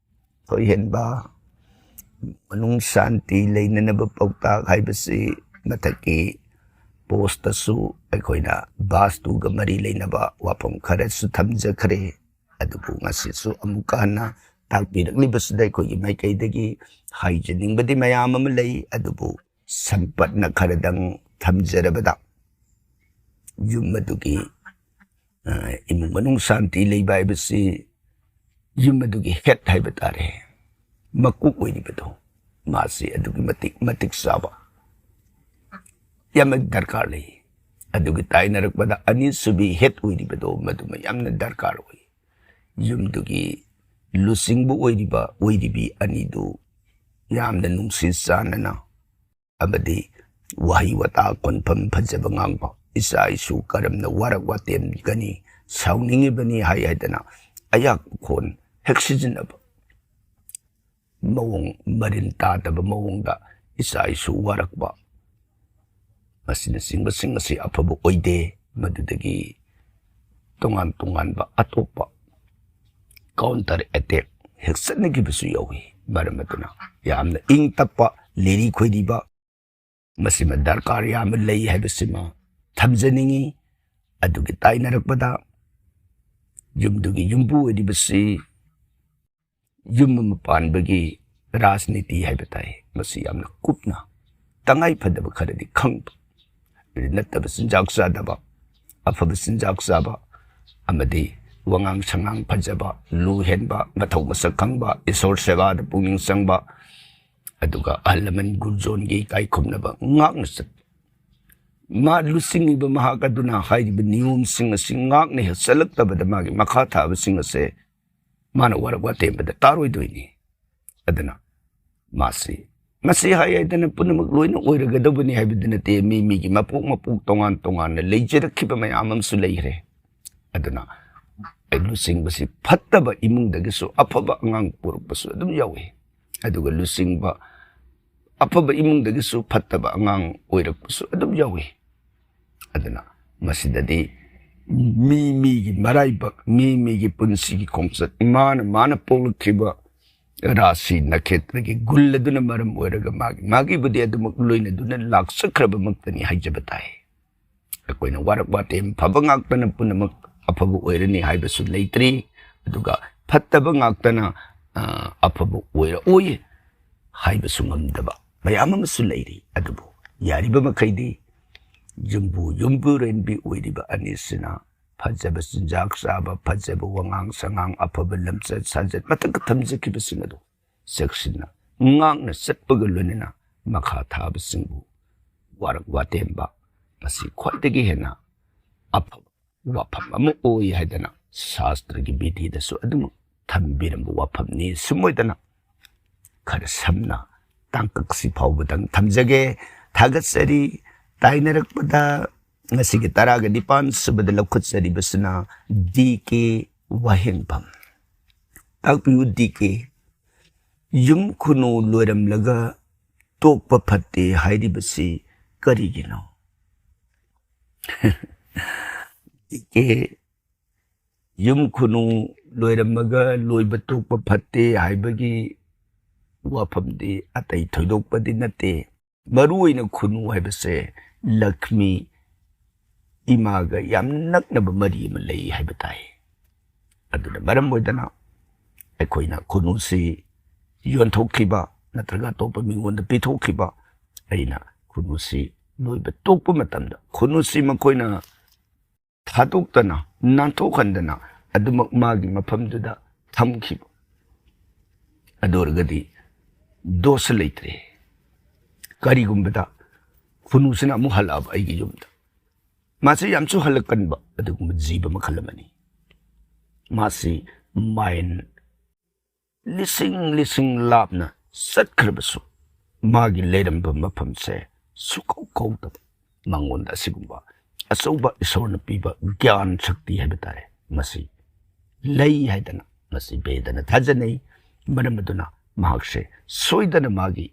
ꯊꯣꯏꯍꯦꯟꯕ, ꯃꯅꯨꯡ ꯁꯥꯟꯇꯤ ꯂꯩꯅꯅꯕ ꯄꯥꯎꯇꯥꯛ ꯍꯥꯏꯕꯁꯤ ꯃꯊꯛꯀꯤ ꯄꯣꯁꯇꯁꯨ ꯑꯩꯈꯣꯏꯅ ꯚꯥꯁꯇꯨꯒ ꯃꯔꯤ ꯂꯩꯅꯕ ꯋꯥꯐꯝ ꯈꯔꯁꯨ ꯊꯝꯖꯈ꯭ꯔꯦ꯫ ꯑꯗꯨꯕꯨ ꯉꯁꯤꯁꯨ ꯑꯃꯨꯛꯀ ꯍꯟꯅ ꯇꯥꯛꯄꯤꯔꯛꯂꯤꯕꯁꯤꯗ ꯑꯩꯈꯣꯏꯒꯤ ꯃꯥꯏꯀꯩꯗꯒꯤ ꯍꯥꯏꯖꯅꯤꯡꯕꯗꯤ ꯃꯌꯥꯝ ꯑꯃ ꯂꯩ꯫ ꯑꯗꯨꯕꯨ ꯁꯝꯄꯠꯅ ꯈꯔꯗꯪ ꯊꯝꯖꯔꯕꯗ, ꯌꯨꯝ ꯑꯗꯨꯒꯤ, ꯑ, ꯏꯃꯨꯡ ꯃꯅꯨꯡ ꯁꯥꯟꯇꯤ ꯂꯩꯕ ꯍꯥꯏꯕꯁꯤ ꯌꯨꯝ ꯑꯗꯨꯒꯤ ꯍꯦꯠ ꯍꯥꯏꯕ ꯇꯥꯔꯦ, ꯃꯀꯣꯛ ꯑꯣꯏꯔꯤꯕꯗꯣ, ꯃꯥꯁꯤ ꯑꯗꯨꯛꯀꯤ ꯃꯇꯤꯛ ꯃꯇꯤꯛ ꯆꯥꯕ ꯌꯥꯝꯅ ꯗꯔꯀꯥꯔ ꯂꯩ꯫ ꯑꯗꯨꯒꯤ ꯇꯥꯏꯅꯔꯛꯄꯗ ꯑꯅꯤꯁꯨꯕꯤ ꯍꯦꯠ ꯑꯣꯏꯔꯤꯕꯗꯣ, ꯃꯗꯨꯃ ꯌꯥꯝꯅ ꯗꯔꯀꯥꯔ ꯑꯣꯏ꯫ ꯌꯨꯝꯗꯨꯒꯤ ꯂꯨꯆꯤꯡꯕ ꯑꯣꯏꯔꯤꯕ ꯑꯣꯏꯔꯤꯕꯤ ꯑꯅꯤꯗꯨ ꯌꯥꯝꯅ ꯅꯨꯡꯁꯤ ꯆꯥꯟꯅꯅ ꯑꯃꯗꯤ ꯋꯥꯍꯩ ꯋꯥꯇꯥ ꯀꯣꯟꯐꯝ ꯐꯖꯕ ꯉꯥꯡꯕ, ꯏꯆꯥ ꯏꯁꯨ ꯀꯔꯝꯅ ꯋꯥꯔꯛ ꯋꯥꯇꯦꯝꯒꯅꯤ, ꯁꯥꯎꯅꯤꯡꯉꯤꯕꯅꯤ ꯍꯥꯏ ꯍꯥꯏꯗꯅ ꯑꯌꯥꯛꯄ ꯈꯣꯟ ꯍꯦꯛ ꯁꯤꯖꯤꯟꯅꯕ, ꯃꯑꯣꯡ ꯃꯔꯤꯟ ꯇꯥꯗꯕ ꯃꯑꯣꯡꯗ ꯏꯆꯥ ꯏꯁꯨ ꯋꯥꯔꯛꯄ, ꯃꯁꯤꯅꯆꯤꯡꯕꯁꯤꯡ ꯑꯁꯤ ꯑꯐꯕ ꯑꯣꯏꯗꯦ꯫ ꯃꯗꯨꯗꯒꯤ ꯇꯣꯉꯥꯟ ꯇꯣꯉꯥꯟꯕ ꯑꯇꯣꯞꯄ ꯀꯥꯎꯟꯇꯔ ꯑꯦꯇꯦꯛ ꯍꯦꯛ ꯆꯠꯅꯈꯤꯕꯁꯨ ꯌꯥꯎꯏ꯫ ꯃꯔꯝ ꯑꯗꯨꯅ ꯌꯥꯝꯅ ꯏꯪ ꯇꯞꯄ, ꯂꯤꯔꯤ ꯈꯣꯏꯔꯤꯕ, ꯃꯁꯤꯃ ꯗꯔꯀꯥꯔ ꯌꯥꯝꯅ ꯂꯩ ꯍꯥꯏꯕꯁꯤꯃ ꯊꯝꯖꯅꯤꯡꯏ꯫ ꯑꯗꯨꯒꯤ ꯇꯥꯏꯅꯔꯛꯄꯗ ꯌꯨꯝꯗꯨꯒꯤ ꯌꯨꯝꯕꯨ ꯑꯣꯏꯔꯤꯕꯁꯤ ꯌꯨꯝ ꯑꯃ ꯄꯥꯟꯕꯒꯤ ꯔꯥꯖꯅꯤꯇꯤ ꯍꯥꯏꯕ ꯇꯥꯏ, ꯃꯁꯤ ꯌꯥꯝꯅ ꯀꯨꯞꯅ ꯇꯉꯥꯏ ꯐꯗꯕ ꯈꯔꯗꯤ ꯈꯪꯕ, ꯅꯠꯇꯕ ꯆꯤꯟꯖꯥꯛ ꯆꯥꯗꯕ, ꯑꯐꯕ ꯆꯤꯟꯖꯥꯛ ꯆꯥꯕ, ꯑꯃꯗꯤ ꯋꯥꯉꯥꯡ ꯁꯉꯥꯡ ꯐꯖꯕ, ꯂꯨ ꯍꯦꯟꯕ, ꯃꯊꯧ ꯃꯁꯛ ꯈꯪꯕ, ꯏꯁꯣꯔ ꯁꯦꯕꯥꯗ ꯄꯨꯛꯅꯤꯡ ꯆꯪꯕ, ꯑꯗꯨꯒ ꯑꯍꯜ ꯂꯃꯟ ꯒꯨꯔꯨꯖꯣꯟꯒꯤ ꯏꯀꯥꯏ ꯈꯨꯝꯅꯕ ꯉꯥꯛꯅ ꯆꯠꯄ꯫ ꯃꯥ ꯂꯨꯆꯤꯡꯉꯤꯕ ꯃꯍꯥꯛ ꯑꯗꯨꯅ ꯍꯥꯏꯔꯤꯕ ꯅꯤꯌꯣꯝꯁꯤꯡ ꯑꯁꯤ ꯉꯥꯛꯅ ꯍꯦꯛ ꯆꯠꯂꯛꯇꯕꯗ ꯃꯥꯒꯤ ꯃꯈꯥ ꯊꯥꯕꯁꯤꯡ ꯑꯁꯦ ꯃꯥꯅ ꯋꯥꯔꯛ ꯋꯥꯇꯦꯝꯕꯗ ꯇꯥꯔꯣꯏꯗꯣꯏꯅꯤ꯫ ꯑꯗꯨꯅ ꯃꯥꯁꯤ, ꯃꯁꯤ ꯍꯥꯏ ꯍꯥꯏꯗꯅ ꯄꯨꯝꯅꯃꯛ ꯂꯣꯏꯅ ꯑꯣꯏꯔꯒꯗꯧꯕꯅꯤ ꯍꯥꯏꯕꯗꯤ ꯅꯠꯇꯦ꯫ ꯃꯤ ꯃꯤꯒꯤ ꯃꯄꯣꯛ ꯃꯄꯣꯛ ꯇꯣꯉꯥꯟ ꯇꯣꯉꯥꯟꯅ ꯂꯩꯖꯔꯛꯈꯤꯕ ꯃꯌꯥꯝ ꯑꯃꯁꯨ ꯂꯩꯈ꯭ꯔꯦ꯫ ꯑꯗꯨꯅ ꯂꯨꯆꯤꯡꯕꯁꯤ ꯐꯠꯇꯕ ꯏꯃꯨꯡꯗꯒꯤꯁꯨ ꯑꯐꯕ ꯑꯉꯥꯡ ꯄꯨꯔꯛꯄꯁꯨ ꯑꯗꯨꯝ ꯌꯥꯎꯏ꯫ ꯑꯗꯨꯒ ꯂꯨꯆꯤꯡꯕ ꯑꯐꯕ ꯏꯃꯨꯡꯗꯒꯤꯁꯨ ꯐꯠꯇꯕ ꯑꯉꯥꯡ ꯑꯣꯏꯔꯛꯄꯁꯨ ꯑꯗꯨꯝ ꯌꯥꯎꯏ꯫ ꯑꯗꯨꯅ ꯃꯁꯤꯗꯗꯤ ꯃꯤ ꯃꯤꯒꯤ ꯃꯔꯥꯏꯕꯛ, ꯃꯤ ꯃꯤꯒꯤ ꯄꯨꯟꯁꯤꯒꯤ ꯈꯣꯡꯆꯠ, ꯃꯥꯅ ꯃꯥꯅ ꯄꯣꯛꯂꯛꯈꯤꯕ ꯔꯥꯁꯤ ꯅꯈꯦꯇ꯭ꯔꯒꯤ ꯒꯨꯜ ꯑꯗꯨꯅ ꯃꯔꯝ ꯑꯣꯏꯔꯒ ꯃꯥꯒꯤ, ꯃꯥꯒꯤꯕꯨꯗꯤ ꯑꯗꯨꯃꯛ ꯂꯣꯏꯅꯗꯨꯅ ꯂꯥꯛꯆꯈ꯭ꯔꯕꯃꯛꯇꯅꯤ ꯍꯥꯏꯖꯕ ꯇꯥꯏ꯫ ꯑꯩꯈꯣꯏꯅ ꯋꯥꯔꯛ ꯋꯥꯇꯦꯝ ꯐꯕ ꯉꯥꯛꯇꯅ ꯄꯨꯝꯅꯃꯛ ꯑꯐꯕ ꯑꯣꯏꯔꯅꯤ ꯍꯥꯏꯕꯁꯨ ꯂꯩꯇ꯭ꯔꯤ, ꯑꯗꯨꯒ ꯐꯠꯇꯕ ꯉꯥꯛꯇꯅ, ꯑ, ꯑꯐꯕ ꯑꯣꯏꯔꯛꯑꯣꯏ ꯍꯥꯏꯕꯁꯨ ꯉꯝꯗꯕ ꯃꯌꯥꯝ ꯑꯃꯁꯨ ꯂꯩꯔꯤ꯫ ꯑꯗꯨꯕꯨ ꯌꯥꯔꯤꯕ ꯃꯈꯩꯗꯤ ꯌꯨꯝꯕꯨ ꯌꯨꯝꯕꯨꯔꯦꯟꯕꯤ ꯑꯣꯏꯔꯤꯕ ꯑꯅꯤꯁꯤꯅ ꯐꯖꯕ ꯆꯤꯟꯖꯥꯛ ꯆꯥꯕ, ꯐꯖꯕ ꯋꯥꯉꯥꯡ ꯁꯉꯥꯡ, ꯑꯐꯕ ꯂꯝꯆꯠ ꯁꯥꯖꯠ, ꯃꯊꯛꯇ ꯊꯝꯖꯈꯤꯕꯁꯤꯡ ꯑꯗꯨ ꯆꯦꯛꯁꯤꯟꯅ ꯉꯥꯛꯅ ꯆꯠꯄꯒ ꯂꯣꯏꯅꯅ ꯃꯈꯥ ꯊꯥꯕꯁꯤꯡꯕꯨ ꯋꯥꯔꯛ ꯋꯥꯇꯦꯝꯕ, ꯃꯁꯤ ꯈ꯭ꯋꯥꯏꯗꯒꯤ ꯍꯦꯟꯅ ꯑꯐꯕ ꯋꯥꯐꯝ ꯑꯃ ꯑꯣꯏ ꯍꯥꯏꯗꯅ ꯁꯥꯁꯇ꯭ꯔꯒꯤ ꯕꯤꯙꯤꯗꯁꯨ ꯑꯗꯨꯃꯛ ꯊꯝꯕꯤꯔꯝꯕ ꯋꯥꯐꯝꯅꯤ꯫ ꯁꯨꯝ ꯑꯣꯏꯗꯅ ꯈꯔ ꯁꯝꯅ ꯇꯥꯡꯀꯛꯁꯤ ꯐꯥꯎꯕꯗꯪ ꯊꯝꯖꯒꯦ꯫ ꯊꯥꯒꯠꯆꯔꯤ꯫ ꯇꯥꯏꯅꯔꯛꯄꯗ ꯉꯁꯤꯒꯤ ꯇꯔꯥꯒ ꯅꯤꯄꯥꯟ ꯁꯨꯕꯗ ꯂꯧꯈꯠꯆꯔꯤꯕꯁꯤꯅ ꯗꯤ ꯀꯦ ꯋꯥꯍꯦꯡꯕꯝ꯫ ꯇꯥꯛꯄꯤꯌꯨ ꯗꯤ ꯀꯦ, ꯌꯨꯝ ꯈꯨꯅꯨ ꯂꯣꯏꯔꯝꯂꯒ ꯇꯣꯛꯄ ꯐꯠꯇꯦ ꯍꯥꯏꯔꯤꯕꯁꯤ ꯀꯔꯤꯒꯤꯅꯣ? ꯗꯤ ꯀꯦ, ꯌꯨꯝ ꯈꯨꯅꯨ ꯂꯣꯏꯔꯝꯃꯒ ꯂꯣꯏꯕ ꯇꯣꯛꯄ ꯐꯠꯇꯦ ꯍꯥꯏꯕꯒꯤ ꯋꯥꯐꯝꯗꯤ ꯑꯇꯩ ꯊꯣꯏꯗꯣꯛꯄꯗꯤ ꯅꯠꯇꯦ꯫ ꯃꯔꯨ ꯑꯣꯏꯅ ꯈꯨꯅꯨ ꯍꯥꯏꯕꯁꯦ ꯂꯛꯁꯃꯤ ꯏꯃꯥꯒ ꯌꯥꯝ ꯅꯛꯅꯕ ꯃꯔꯤ ꯑꯃ ꯂꯩ ꯍꯥꯏꯕ ꯇꯥꯏ꯫ ꯑꯗꯨꯅ ꯃꯔꯝ ꯑꯣꯏꯗꯅ ꯑꯩꯈꯣꯏꯅ ꯈꯨꯅꯨꯁꯤ ꯌꯣꯟꯊꯣꯛꯈꯤꯕ ꯅꯠꯇ꯭ꯔꯒ ꯑꯇꯣꯞꯄ ꯃꯤꯉꯣꯟꯗ ꯄꯤꯊꯣꯛꯈꯤꯕ, ꯑꯩꯅ ꯈꯨꯅꯨꯁꯤ ꯂꯣꯏꯕ ꯇꯣꯛꯄ ꯃꯇꯝꯗ ꯈꯨꯅꯨꯁꯤ ꯃꯈꯣꯏꯅ ꯊꯥꯗꯣꯛꯇꯅ, ꯅꯥꯟꯊꯣꯛꯍꯟꯗꯅ ꯑꯗꯨꯃꯛ ꯃꯥꯒꯤ ꯃꯐꯝꯗꯨꯗ ꯊꯝꯈꯤꯕ꯫ ꯑꯗꯨ ꯑꯣꯏꯔꯒꯗꯤ ꯗꯣꯁ ꯂꯩꯇ꯭ꯔꯦ꯫ ꯀꯔꯤꯒꯨꯝꯕꯗ ꯈꯨꯅꯨꯁꯤꯅ ꯑꯃꯨꯛ ꯍꯜꯂꯛꯑꯕ ꯑꯩꯒꯤ ꯌꯨꯝꯗ, ꯃꯥꯁꯤ ꯌꯥꯝꯁꯨ ꯍꯜꯂꯛꯀꯟꯕ ꯑꯗꯨꯒꯨꯝꯕ ꯖꯤꯕ ꯃꯈꯜ ꯑꯃꯅꯤ꯫ ꯃꯥꯁꯤ ꯃꯥꯏꯜ ꯂꯤꯁꯤꯡ ꯂꯤꯁꯤꯡ ꯂꯥꯞꯅ ꯆꯠꯈ꯭ꯔꯕꯁꯨ ꯃꯥꯒꯤ ꯂꯩꯔꯝꯕ ꯃꯐꯝꯁꯦ ꯁꯨꯀꯧ ꯀꯧꯗꯕ, ꯃꯉꯣꯟꯗ ꯑꯁꯤꯒꯨꯝꯕ ꯑꯆꯧꯕ ꯏꯁꯣꯔꯅ ꯄꯤꯕ ꯒ꯭ꯌꯥꯟ ꯁꯛꯇꯤ ꯍꯥꯏꯕ ꯇꯥꯔꯦ, ꯃꯁꯤ ꯂꯩ ꯍꯥꯏꯗꯅ ꯃꯁꯤ ꯕꯦꯗꯅ ꯊꯥꯖꯅꯩ꯫ ꯃꯔꯝ ꯑꯗꯨꯅ ꯃꯍꯥꯛꯁꯦ ꯁꯣꯏꯗꯅ ꯃꯥꯒꯤ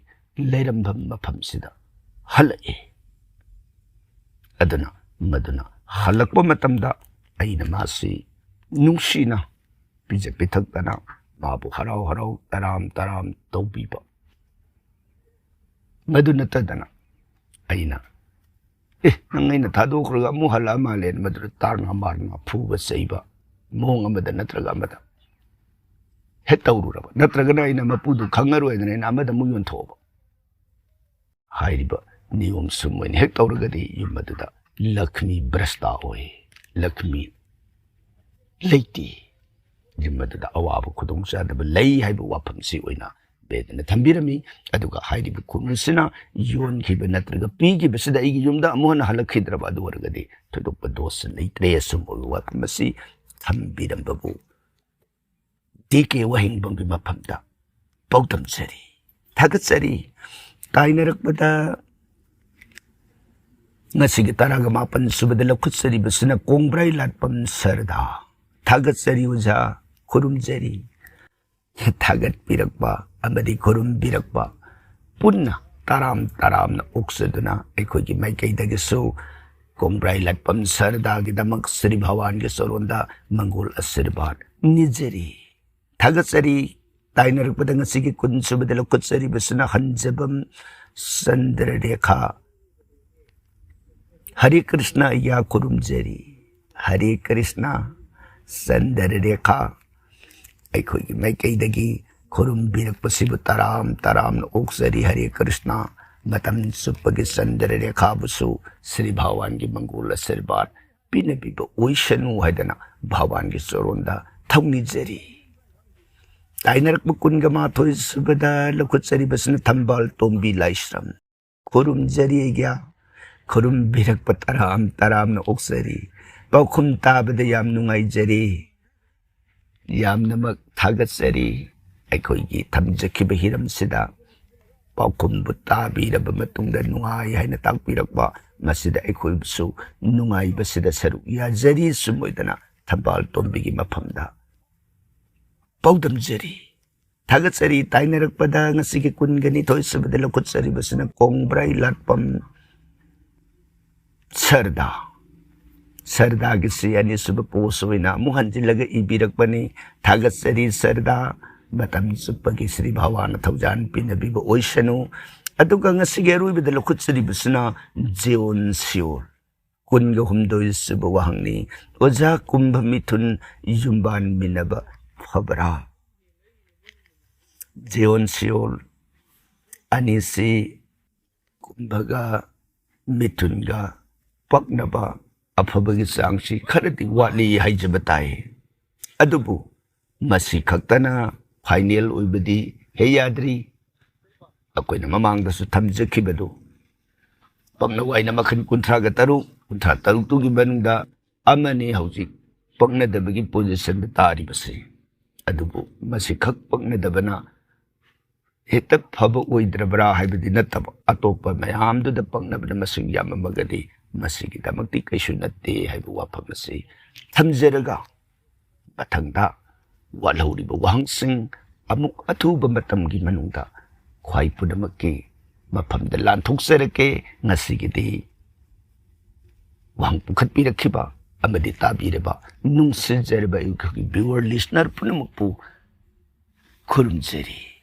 ꯂꯩꯔꯝꯕ ꯃꯐꯝꯁꯤꯗ ꯍꯜꯂꯛꯏ꯫ ꯑꯗꯨꯅ ꯃꯗꯨꯅ ꯍꯜꯂꯛꯄ ꯃꯇꯝꯗ ꯑꯩꯅ ꯃꯥꯁꯤ ꯅꯨꯡꯁꯤꯅ ꯄꯤꯖ ꯄꯤꯊꯛꯇꯅ ꯃꯥꯕꯨ ꯍꯔꯥꯎ ꯍꯔꯥꯎ ꯇꯔꯥꯝ ꯇꯔꯥꯝ ꯇꯧꯕꯤꯕ꯫ ꯃꯗꯨ ꯅꯠꯇꯗꯅ ꯑꯩꯅ, "ꯑꯦ, ꯅꯪ ꯑꯩꯅ ꯊꯥꯗꯣꯛꯈ꯭ꯔꯒ ꯑꯃꯨꯛ ꯍꯜꯂꯛꯑ ꯃꯥꯜꯂꯦꯅ" ꯃꯗꯨꯗ ꯇꯥꯔꯅ ꯃꯥꯔꯅ ꯐꯨꯕ ꯆꯩꯕ ꯃꯑꯣꯡ ꯑꯃꯗ ꯅꯠꯇ꯭ꯔꯒ ꯑꯃꯗ ꯍꯦꯛ ꯇꯧꯔꯨꯔꯕ, ꯅꯠꯇ꯭ꯔꯒꯅ ꯑꯩꯅ ꯃꯄꯨꯗꯨ ꯈꯪꯉꯔꯣꯏꯗꯅ ꯑꯩꯅ ꯑꯃꯗ ꯑꯃꯨꯛ ꯌꯣꯟꯊꯣꯛꯑꯕ ꯍꯥꯏꯔꯤꯕ ꯅꯤꯌꯣꯝ ꯆꯨꯝ ꯑꯣꯏꯅ ꯍꯦꯛ ꯇꯧꯔꯒꯗꯤ ꯌꯨꯝ ꯑꯗꯨꯗ ꯂꯛꯁꯃꯤ ꯚ꯭ꯔꯁꯇ ꯑꯣꯏ, ꯂꯛꯁꯃꯤ ꯂꯩꯇꯦ꯫ ꯌꯨꯝ ꯑꯗꯨꯗ ꯑꯋꯥꯕ ꯈꯨꯗꯣꯡꯆꯥꯗꯕ ꯂꯩ ꯍꯥꯏꯕ ꯋꯥꯐꯝꯁꯤ ꯑꯣꯏꯅ ꯕꯦꯗꯅ ꯊꯝꯕꯤꯔꯝꯃꯤ꯫ ꯑꯗꯨꯒ ꯍꯥꯏꯔꯤꯕ ꯈꯨꯅꯨꯁꯤꯅ ꯌꯣꯟꯈꯤꯕ ꯅꯠꯇ꯭ꯔꯒ ꯄꯤꯈꯤꯕꯁꯤꯗ ꯑꯩꯒꯤ ꯌꯨꯝꯗ ꯑꯃꯨꯛ ꯍꯟꯅ ꯍꯜꯂꯛꯈꯤꯗ꯭ꯔꯕ ꯑꯗꯨ ꯑꯣꯏꯔꯒꯗꯤ ꯊꯣꯏꯗꯣꯛꯄ ꯗꯣꯁ ꯂꯩꯇ꯭ꯔꯦ꯫ ꯑꯁꯨꯝꯕꯒꯤ ꯋꯥꯐꯝ ꯑꯁꯤ ꯊꯝꯕꯤꯔꯝꯕꯕꯨ ꯗꯤ ꯀꯦ ꯋꯥꯍꯦꯡꯕꯝꯒꯤ ꯃꯐꯝꯗ ꯄꯥꯎꯗꯝꯖꯔꯤ, ꯊꯥꯒꯠꯆꯔꯤ꯫ ꯇꯥꯏꯅꯔꯛꯄꯗ ꯉꯁꯤꯒꯤ ꯇꯔꯥꯒ ꯃꯥꯄꯟ ꯁꯨꯕꯗ ꯂꯧꯈꯠꯆꯔꯤꯕꯁꯤꯅ ꯀꯣꯡꯕ꯭ꯔꯥꯏ ꯂꯥꯠꯄꯝ ꯁꯔꯗꯥ꯫ ꯊꯥꯒꯠꯆꯔꯤ ꯑꯣꯖꯥ, ꯈꯨꯔꯨꯝꯖꯔꯤ꯫ ꯊꯥꯒꯠꯄꯤꯔꯛꯄ ꯑꯃꯗꯤ ꯈꯨꯔꯨꯝꯕꯤꯔꯛꯄ ꯄꯨꯟꯅ ꯇꯔꯥꯝ ꯇꯔꯥꯝꯅ ꯑꯣꯛꯆꯗꯨꯅ ꯑꯩꯈꯣꯏꯒꯤ ꯃꯥꯏꯀꯩꯗꯒꯤꯁꯨ ꯀꯣꯡꯕ꯭ꯔꯥꯏ ꯂꯥꯠꯄꯝ ꯁꯔꯗꯥꯒꯤꯗꯃꯛ ꯁ꯭ꯔꯤ ꯚꯒꯋꯥꯟꯒꯤ ꯆꯔꯣꯟꯗ ꯃꯪꯒꯣꯜ ꯑꯁꯤꯔꯕꯥꯗ ꯅꯤꯖꯔꯤ꯫ ꯊꯥꯒꯠꯆꯔꯤ꯫ ꯇꯥꯏꯅꯔꯛꯄꯗ ꯉꯁꯤꯒꯤ ꯀꯨꯟ ꯁꯨꯕꯗ ꯂꯧꯈꯠꯆꯔꯤꯕꯁꯤꯅ ꯍꯟꯖꯕꯝ ꯆꯟꯗ꯭ꯔ ꯔꯦꯈꯥ꯫ ꯍꯔꯦ ꯀ꯭ꯔꯤꯁꯅ ꯑꯩꯌꯥ ꯈꯨꯔꯨꯝꯖꯔꯤ꯫ ꯍꯔꯦ ꯀ꯭ꯔꯤꯁꯅ ꯆꯟꯗ꯭ꯔ ꯔꯦꯈꯥ꯫ ꯑꯩꯈꯣꯏꯒꯤ ꯃꯥꯏꯀꯩꯗꯒꯤ ꯈꯨꯔꯨꯝꯕꯤꯔꯛꯄꯁꯤꯕꯨ ꯇꯔꯥꯝ ꯇꯔꯥꯝꯅ ꯑꯣꯛꯆꯔꯤ꯫ ꯍꯔꯦ ꯀ꯭ꯔꯤꯁꯅ꯫ ꯃꯇꯝ ꯆꯨꯞꯄꯒꯤ ꯆꯟꯗ꯭ꯔ ꯔꯦꯈꯥꯕꯨꯁꯨ ꯁ꯭ꯔꯤ ꯚꯒꯋꯥꯟꯒꯤ ꯃꯪꯒꯣꯜ ꯑꯁꯤꯔꯕꯥꯗ ꯄꯤꯅꯕꯤꯕ ꯑꯣꯏꯁꯅꯨ ꯍꯥꯏꯗꯅ ꯚꯒꯋꯥꯟꯒꯤ ꯆꯔꯣꯟꯗ ꯊꯧꯅꯤꯖꯔꯤ꯫ ꯇꯥꯏꯅꯔꯛꯄ ꯀꯨꯟꯒ ꯃꯥꯊꯣꯏ ꯁꯨꯕꯗ ꯂꯧꯈꯠꯆꯔꯤꯕꯁꯤꯅ ꯊꯝꯕꯥꯜ ꯇꯣꯝꯕꯤ ꯂꯥꯏꯁ꯭ꯔꯝ꯫ ꯈꯨꯔꯨꯝꯖꯔꯤ ꯑꯩꯒ꯭ꯌꯥ꯫ ꯈꯨꯔꯨꯝꯕꯤꯔꯛꯄ ꯇꯔꯥꯝ ꯇꯔꯥꯝꯅ ꯑꯣꯛꯆꯔꯤ꯫ ꯄꯥꯎꯈꯨꯝ ꯇꯥꯕꯗ ꯌꯥꯝ ꯅꯨꯡꯉꯥꯏꯖꯔꯤ꯫ ꯌꯥꯝꯅꯃꯛ ꯊꯥꯒꯠꯆꯔꯤ꯫ ꯑꯩꯈꯣꯏꯒꯤ ꯊꯝꯖꯈꯤꯕ ꯍꯤꯔꯝꯁꯤꯗ ꯄꯥꯎꯈꯨꯝꯕꯨ ꯇꯥꯕꯤꯔꯕ ꯃꯇꯨꯡꯗ ꯅꯨꯡꯉꯥꯏ ꯍꯥꯏꯅ ꯇꯥꯛꯄꯤꯔꯛꯄ, ꯃꯁꯤꯗ ꯑꯩꯈꯣꯏꯕꯨꯁꯨ ꯅꯨꯡꯉꯥꯏꯕꯁꯤꯗ ꯁꯔꯨꯛ ꯌꯥꯖꯔꯤ꯫ ꯁꯨꯝ ꯑꯣꯏꯗꯅ ꯊꯝꯕꯥꯜ ꯇꯣꯝꯕꯤꯒꯤ ꯃꯐꯝꯗ ꯄꯥꯎꯗꯝꯖꯔꯤ꯫ ꯊꯥꯒꯠꯆꯔꯤ꯫ ꯇꯥꯏꯅꯔꯛꯄꯗ ꯉꯁꯤꯒꯤ ꯀꯨꯟꯒ ꯅꯤꯊꯣꯏ ꯁꯨꯕꯗ ꯂꯧꯈꯠꯆꯔꯤꯕꯁꯤꯅ ꯀꯣꯡꯕ꯭ꯔꯥꯏ ꯂꯥꯠꯄꯝ ꯁꯔꯗꯥ꯫ ꯁꯔꯗꯥꯒꯤꯁꯤ ꯑꯅꯤꯁꯨꯕ ꯄꯣꯁ ꯑꯣꯏꯅ ꯑꯃꯨꯛ ꯍꯟꯖꯤꯜꯂꯒ ꯏꯕꯤꯔꯛꯄꯅꯤ꯫ ꯊꯥꯒꯠꯆꯔꯤ ꯁꯔꯗꯥ꯫ ꯃꯇꯝ ꯆꯨꯞꯄꯒꯤ ꯁ꯭ꯔꯤ ꯚꯒꯋꯥꯟꯅ ꯊꯧꯖꯥꯜ ꯄꯤꯅꯕꯤꯕ ꯑꯣꯏꯁꯅꯨ꯫ ꯑꯗꯨꯒ ꯉꯁꯤꯒꯤ ꯑꯔꯣꯏꯕꯗ ꯂꯧꯈꯠꯆꯔꯤꯕꯁꯤꯅ ꯖꯤꯌꯣꯟ ꯁꯤꯌꯣꯜ꯫ ꯀꯨꯟꯒ ꯍꯨꯝꯗꯣꯏ ꯁꯨꯕ ꯋꯥꯍꯪꯅꯤ꯫ ꯑꯣꯖꯥ ꯀꯨꯝꯚ ꯃꯤꯊꯨꯟ ꯌꯨꯝꯕꯥꯟꯃꯤꯟꯅꯕ ꯐꯕ꯭ꯔꯥ? ꯖꯤꯌꯣꯟ ꯁꯤꯌꯣꯜ ꯑꯅꯤꯁꯤ ꯀꯨꯝꯚꯒ ꯃꯤꯊꯨꯟꯒ ꯄꯛꯅꯕ ꯑꯐꯕꯒꯤ ꯆꯥꯡꯁꯤ ꯈꯔꯗꯤ ꯋꯥꯠꯂꯤ ꯍꯥꯏꯖꯕ ꯇꯥꯏ꯫ ꯑꯗꯨꯕꯨ ꯃꯁꯤ ꯈꯛꯇꯅ ꯐꯥꯏꯅꯦꯜ ꯑꯣꯏꯕꯗꯤ ꯍꯦꯛ ꯌꯥꯗ꯭ꯔꯤ꯫ ꯑꯩꯈꯣꯏꯅ ꯃꯃꯥꯡꯗꯁꯨ ꯊꯝꯖꯈꯤꯕꯗꯨ, ꯄꯛꯅ ꯋꯥꯏꯅ ꯃꯈꯜ ꯀꯨꯟꯊ꯭ꯔꯥꯒ ꯇꯔꯨꯛ, ꯀꯨꯟꯊ꯭ꯔꯥ ꯇꯔꯨꯛꯇꯨꯒꯤ ꯃꯅꯨꯡꯗ ꯑꯃꯅꯤ ꯍꯧꯖꯤꯛ ꯄꯛꯅꯗꯕꯒꯤ ꯄꯣꯖꯤꯁꯟꯗ ꯇꯥꯔꯤꯕꯁꯤ꯫ ꯑꯗꯨꯕꯨ ꯃꯁꯤꯈꯛ ꯄꯛꯅꯗꯕꯅ ꯍꯦꯛꯇ ꯐꯕ ꯑꯣꯏꯗ꯭ꯔꯕ꯭ꯔꯥ ꯍꯥꯏꯕꯗꯤ ꯅꯠꯇꯕ, ꯑꯇꯣꯞꯄ ꯃꯌꯥꯝꯗꯨꯗ ꯄꯛꯅꯕꯅ ꯃꯁꯤꯡ ꯌꯥꯝꯃꯝꯃꯒꯗꯤ ꯃꯁꯤꯒꯤꯗꯃꯛꯇꯤ ꯀꯩꯁꯨ ꯅꯠꯇꯦ ꯍꯥꯏꯕ ꯋꯥꯐꯝ ꯑꯁꯤ ꯊꯝꯖꯔꯒ, ꯃꯊꯪꯗ ꯋꯥꯠꯍꯧꯔꯤꯕ ꯋꯥꯍꯪꯁꯤꯡ ꯑꯃꯨꯛ ꯑꯊꯨꯕ ꯃꯇꯝꯒꯤ ꯃꯅꯨꯡꯗ ꯈ꯭ꯋꯥꯏ ꯄꯨꯝꯅꯃꯛꯀꯤ ꯃꯐꯝꯗ ꯂꯥꯟꯊꯣꯛꯆꯔꯛꯀꯦ꯫ ꯉꯁꯤꯒꯤꯗꯤ ꯋꯥꯍꯪ ꯄꯨꯈꯠꯄꯤꯔꯛꯈꯤꯕ ꯑꯃꯗꯤ ꯇꯥꯕꯤꯔꯕ ꯅꯨꯡꯁꯤꯖꯔꯕ ꯑꯩꯈꯣꯏꯒꯤ ꯚ꯭ꯌꯨꯋꯔ, ꯂꯤꯁꯅꯔ ꯄꯨꯝꯅꯃꯛꯄꯨ ꯈꯨꯔꯨꯝꯖꯔꯤ꯫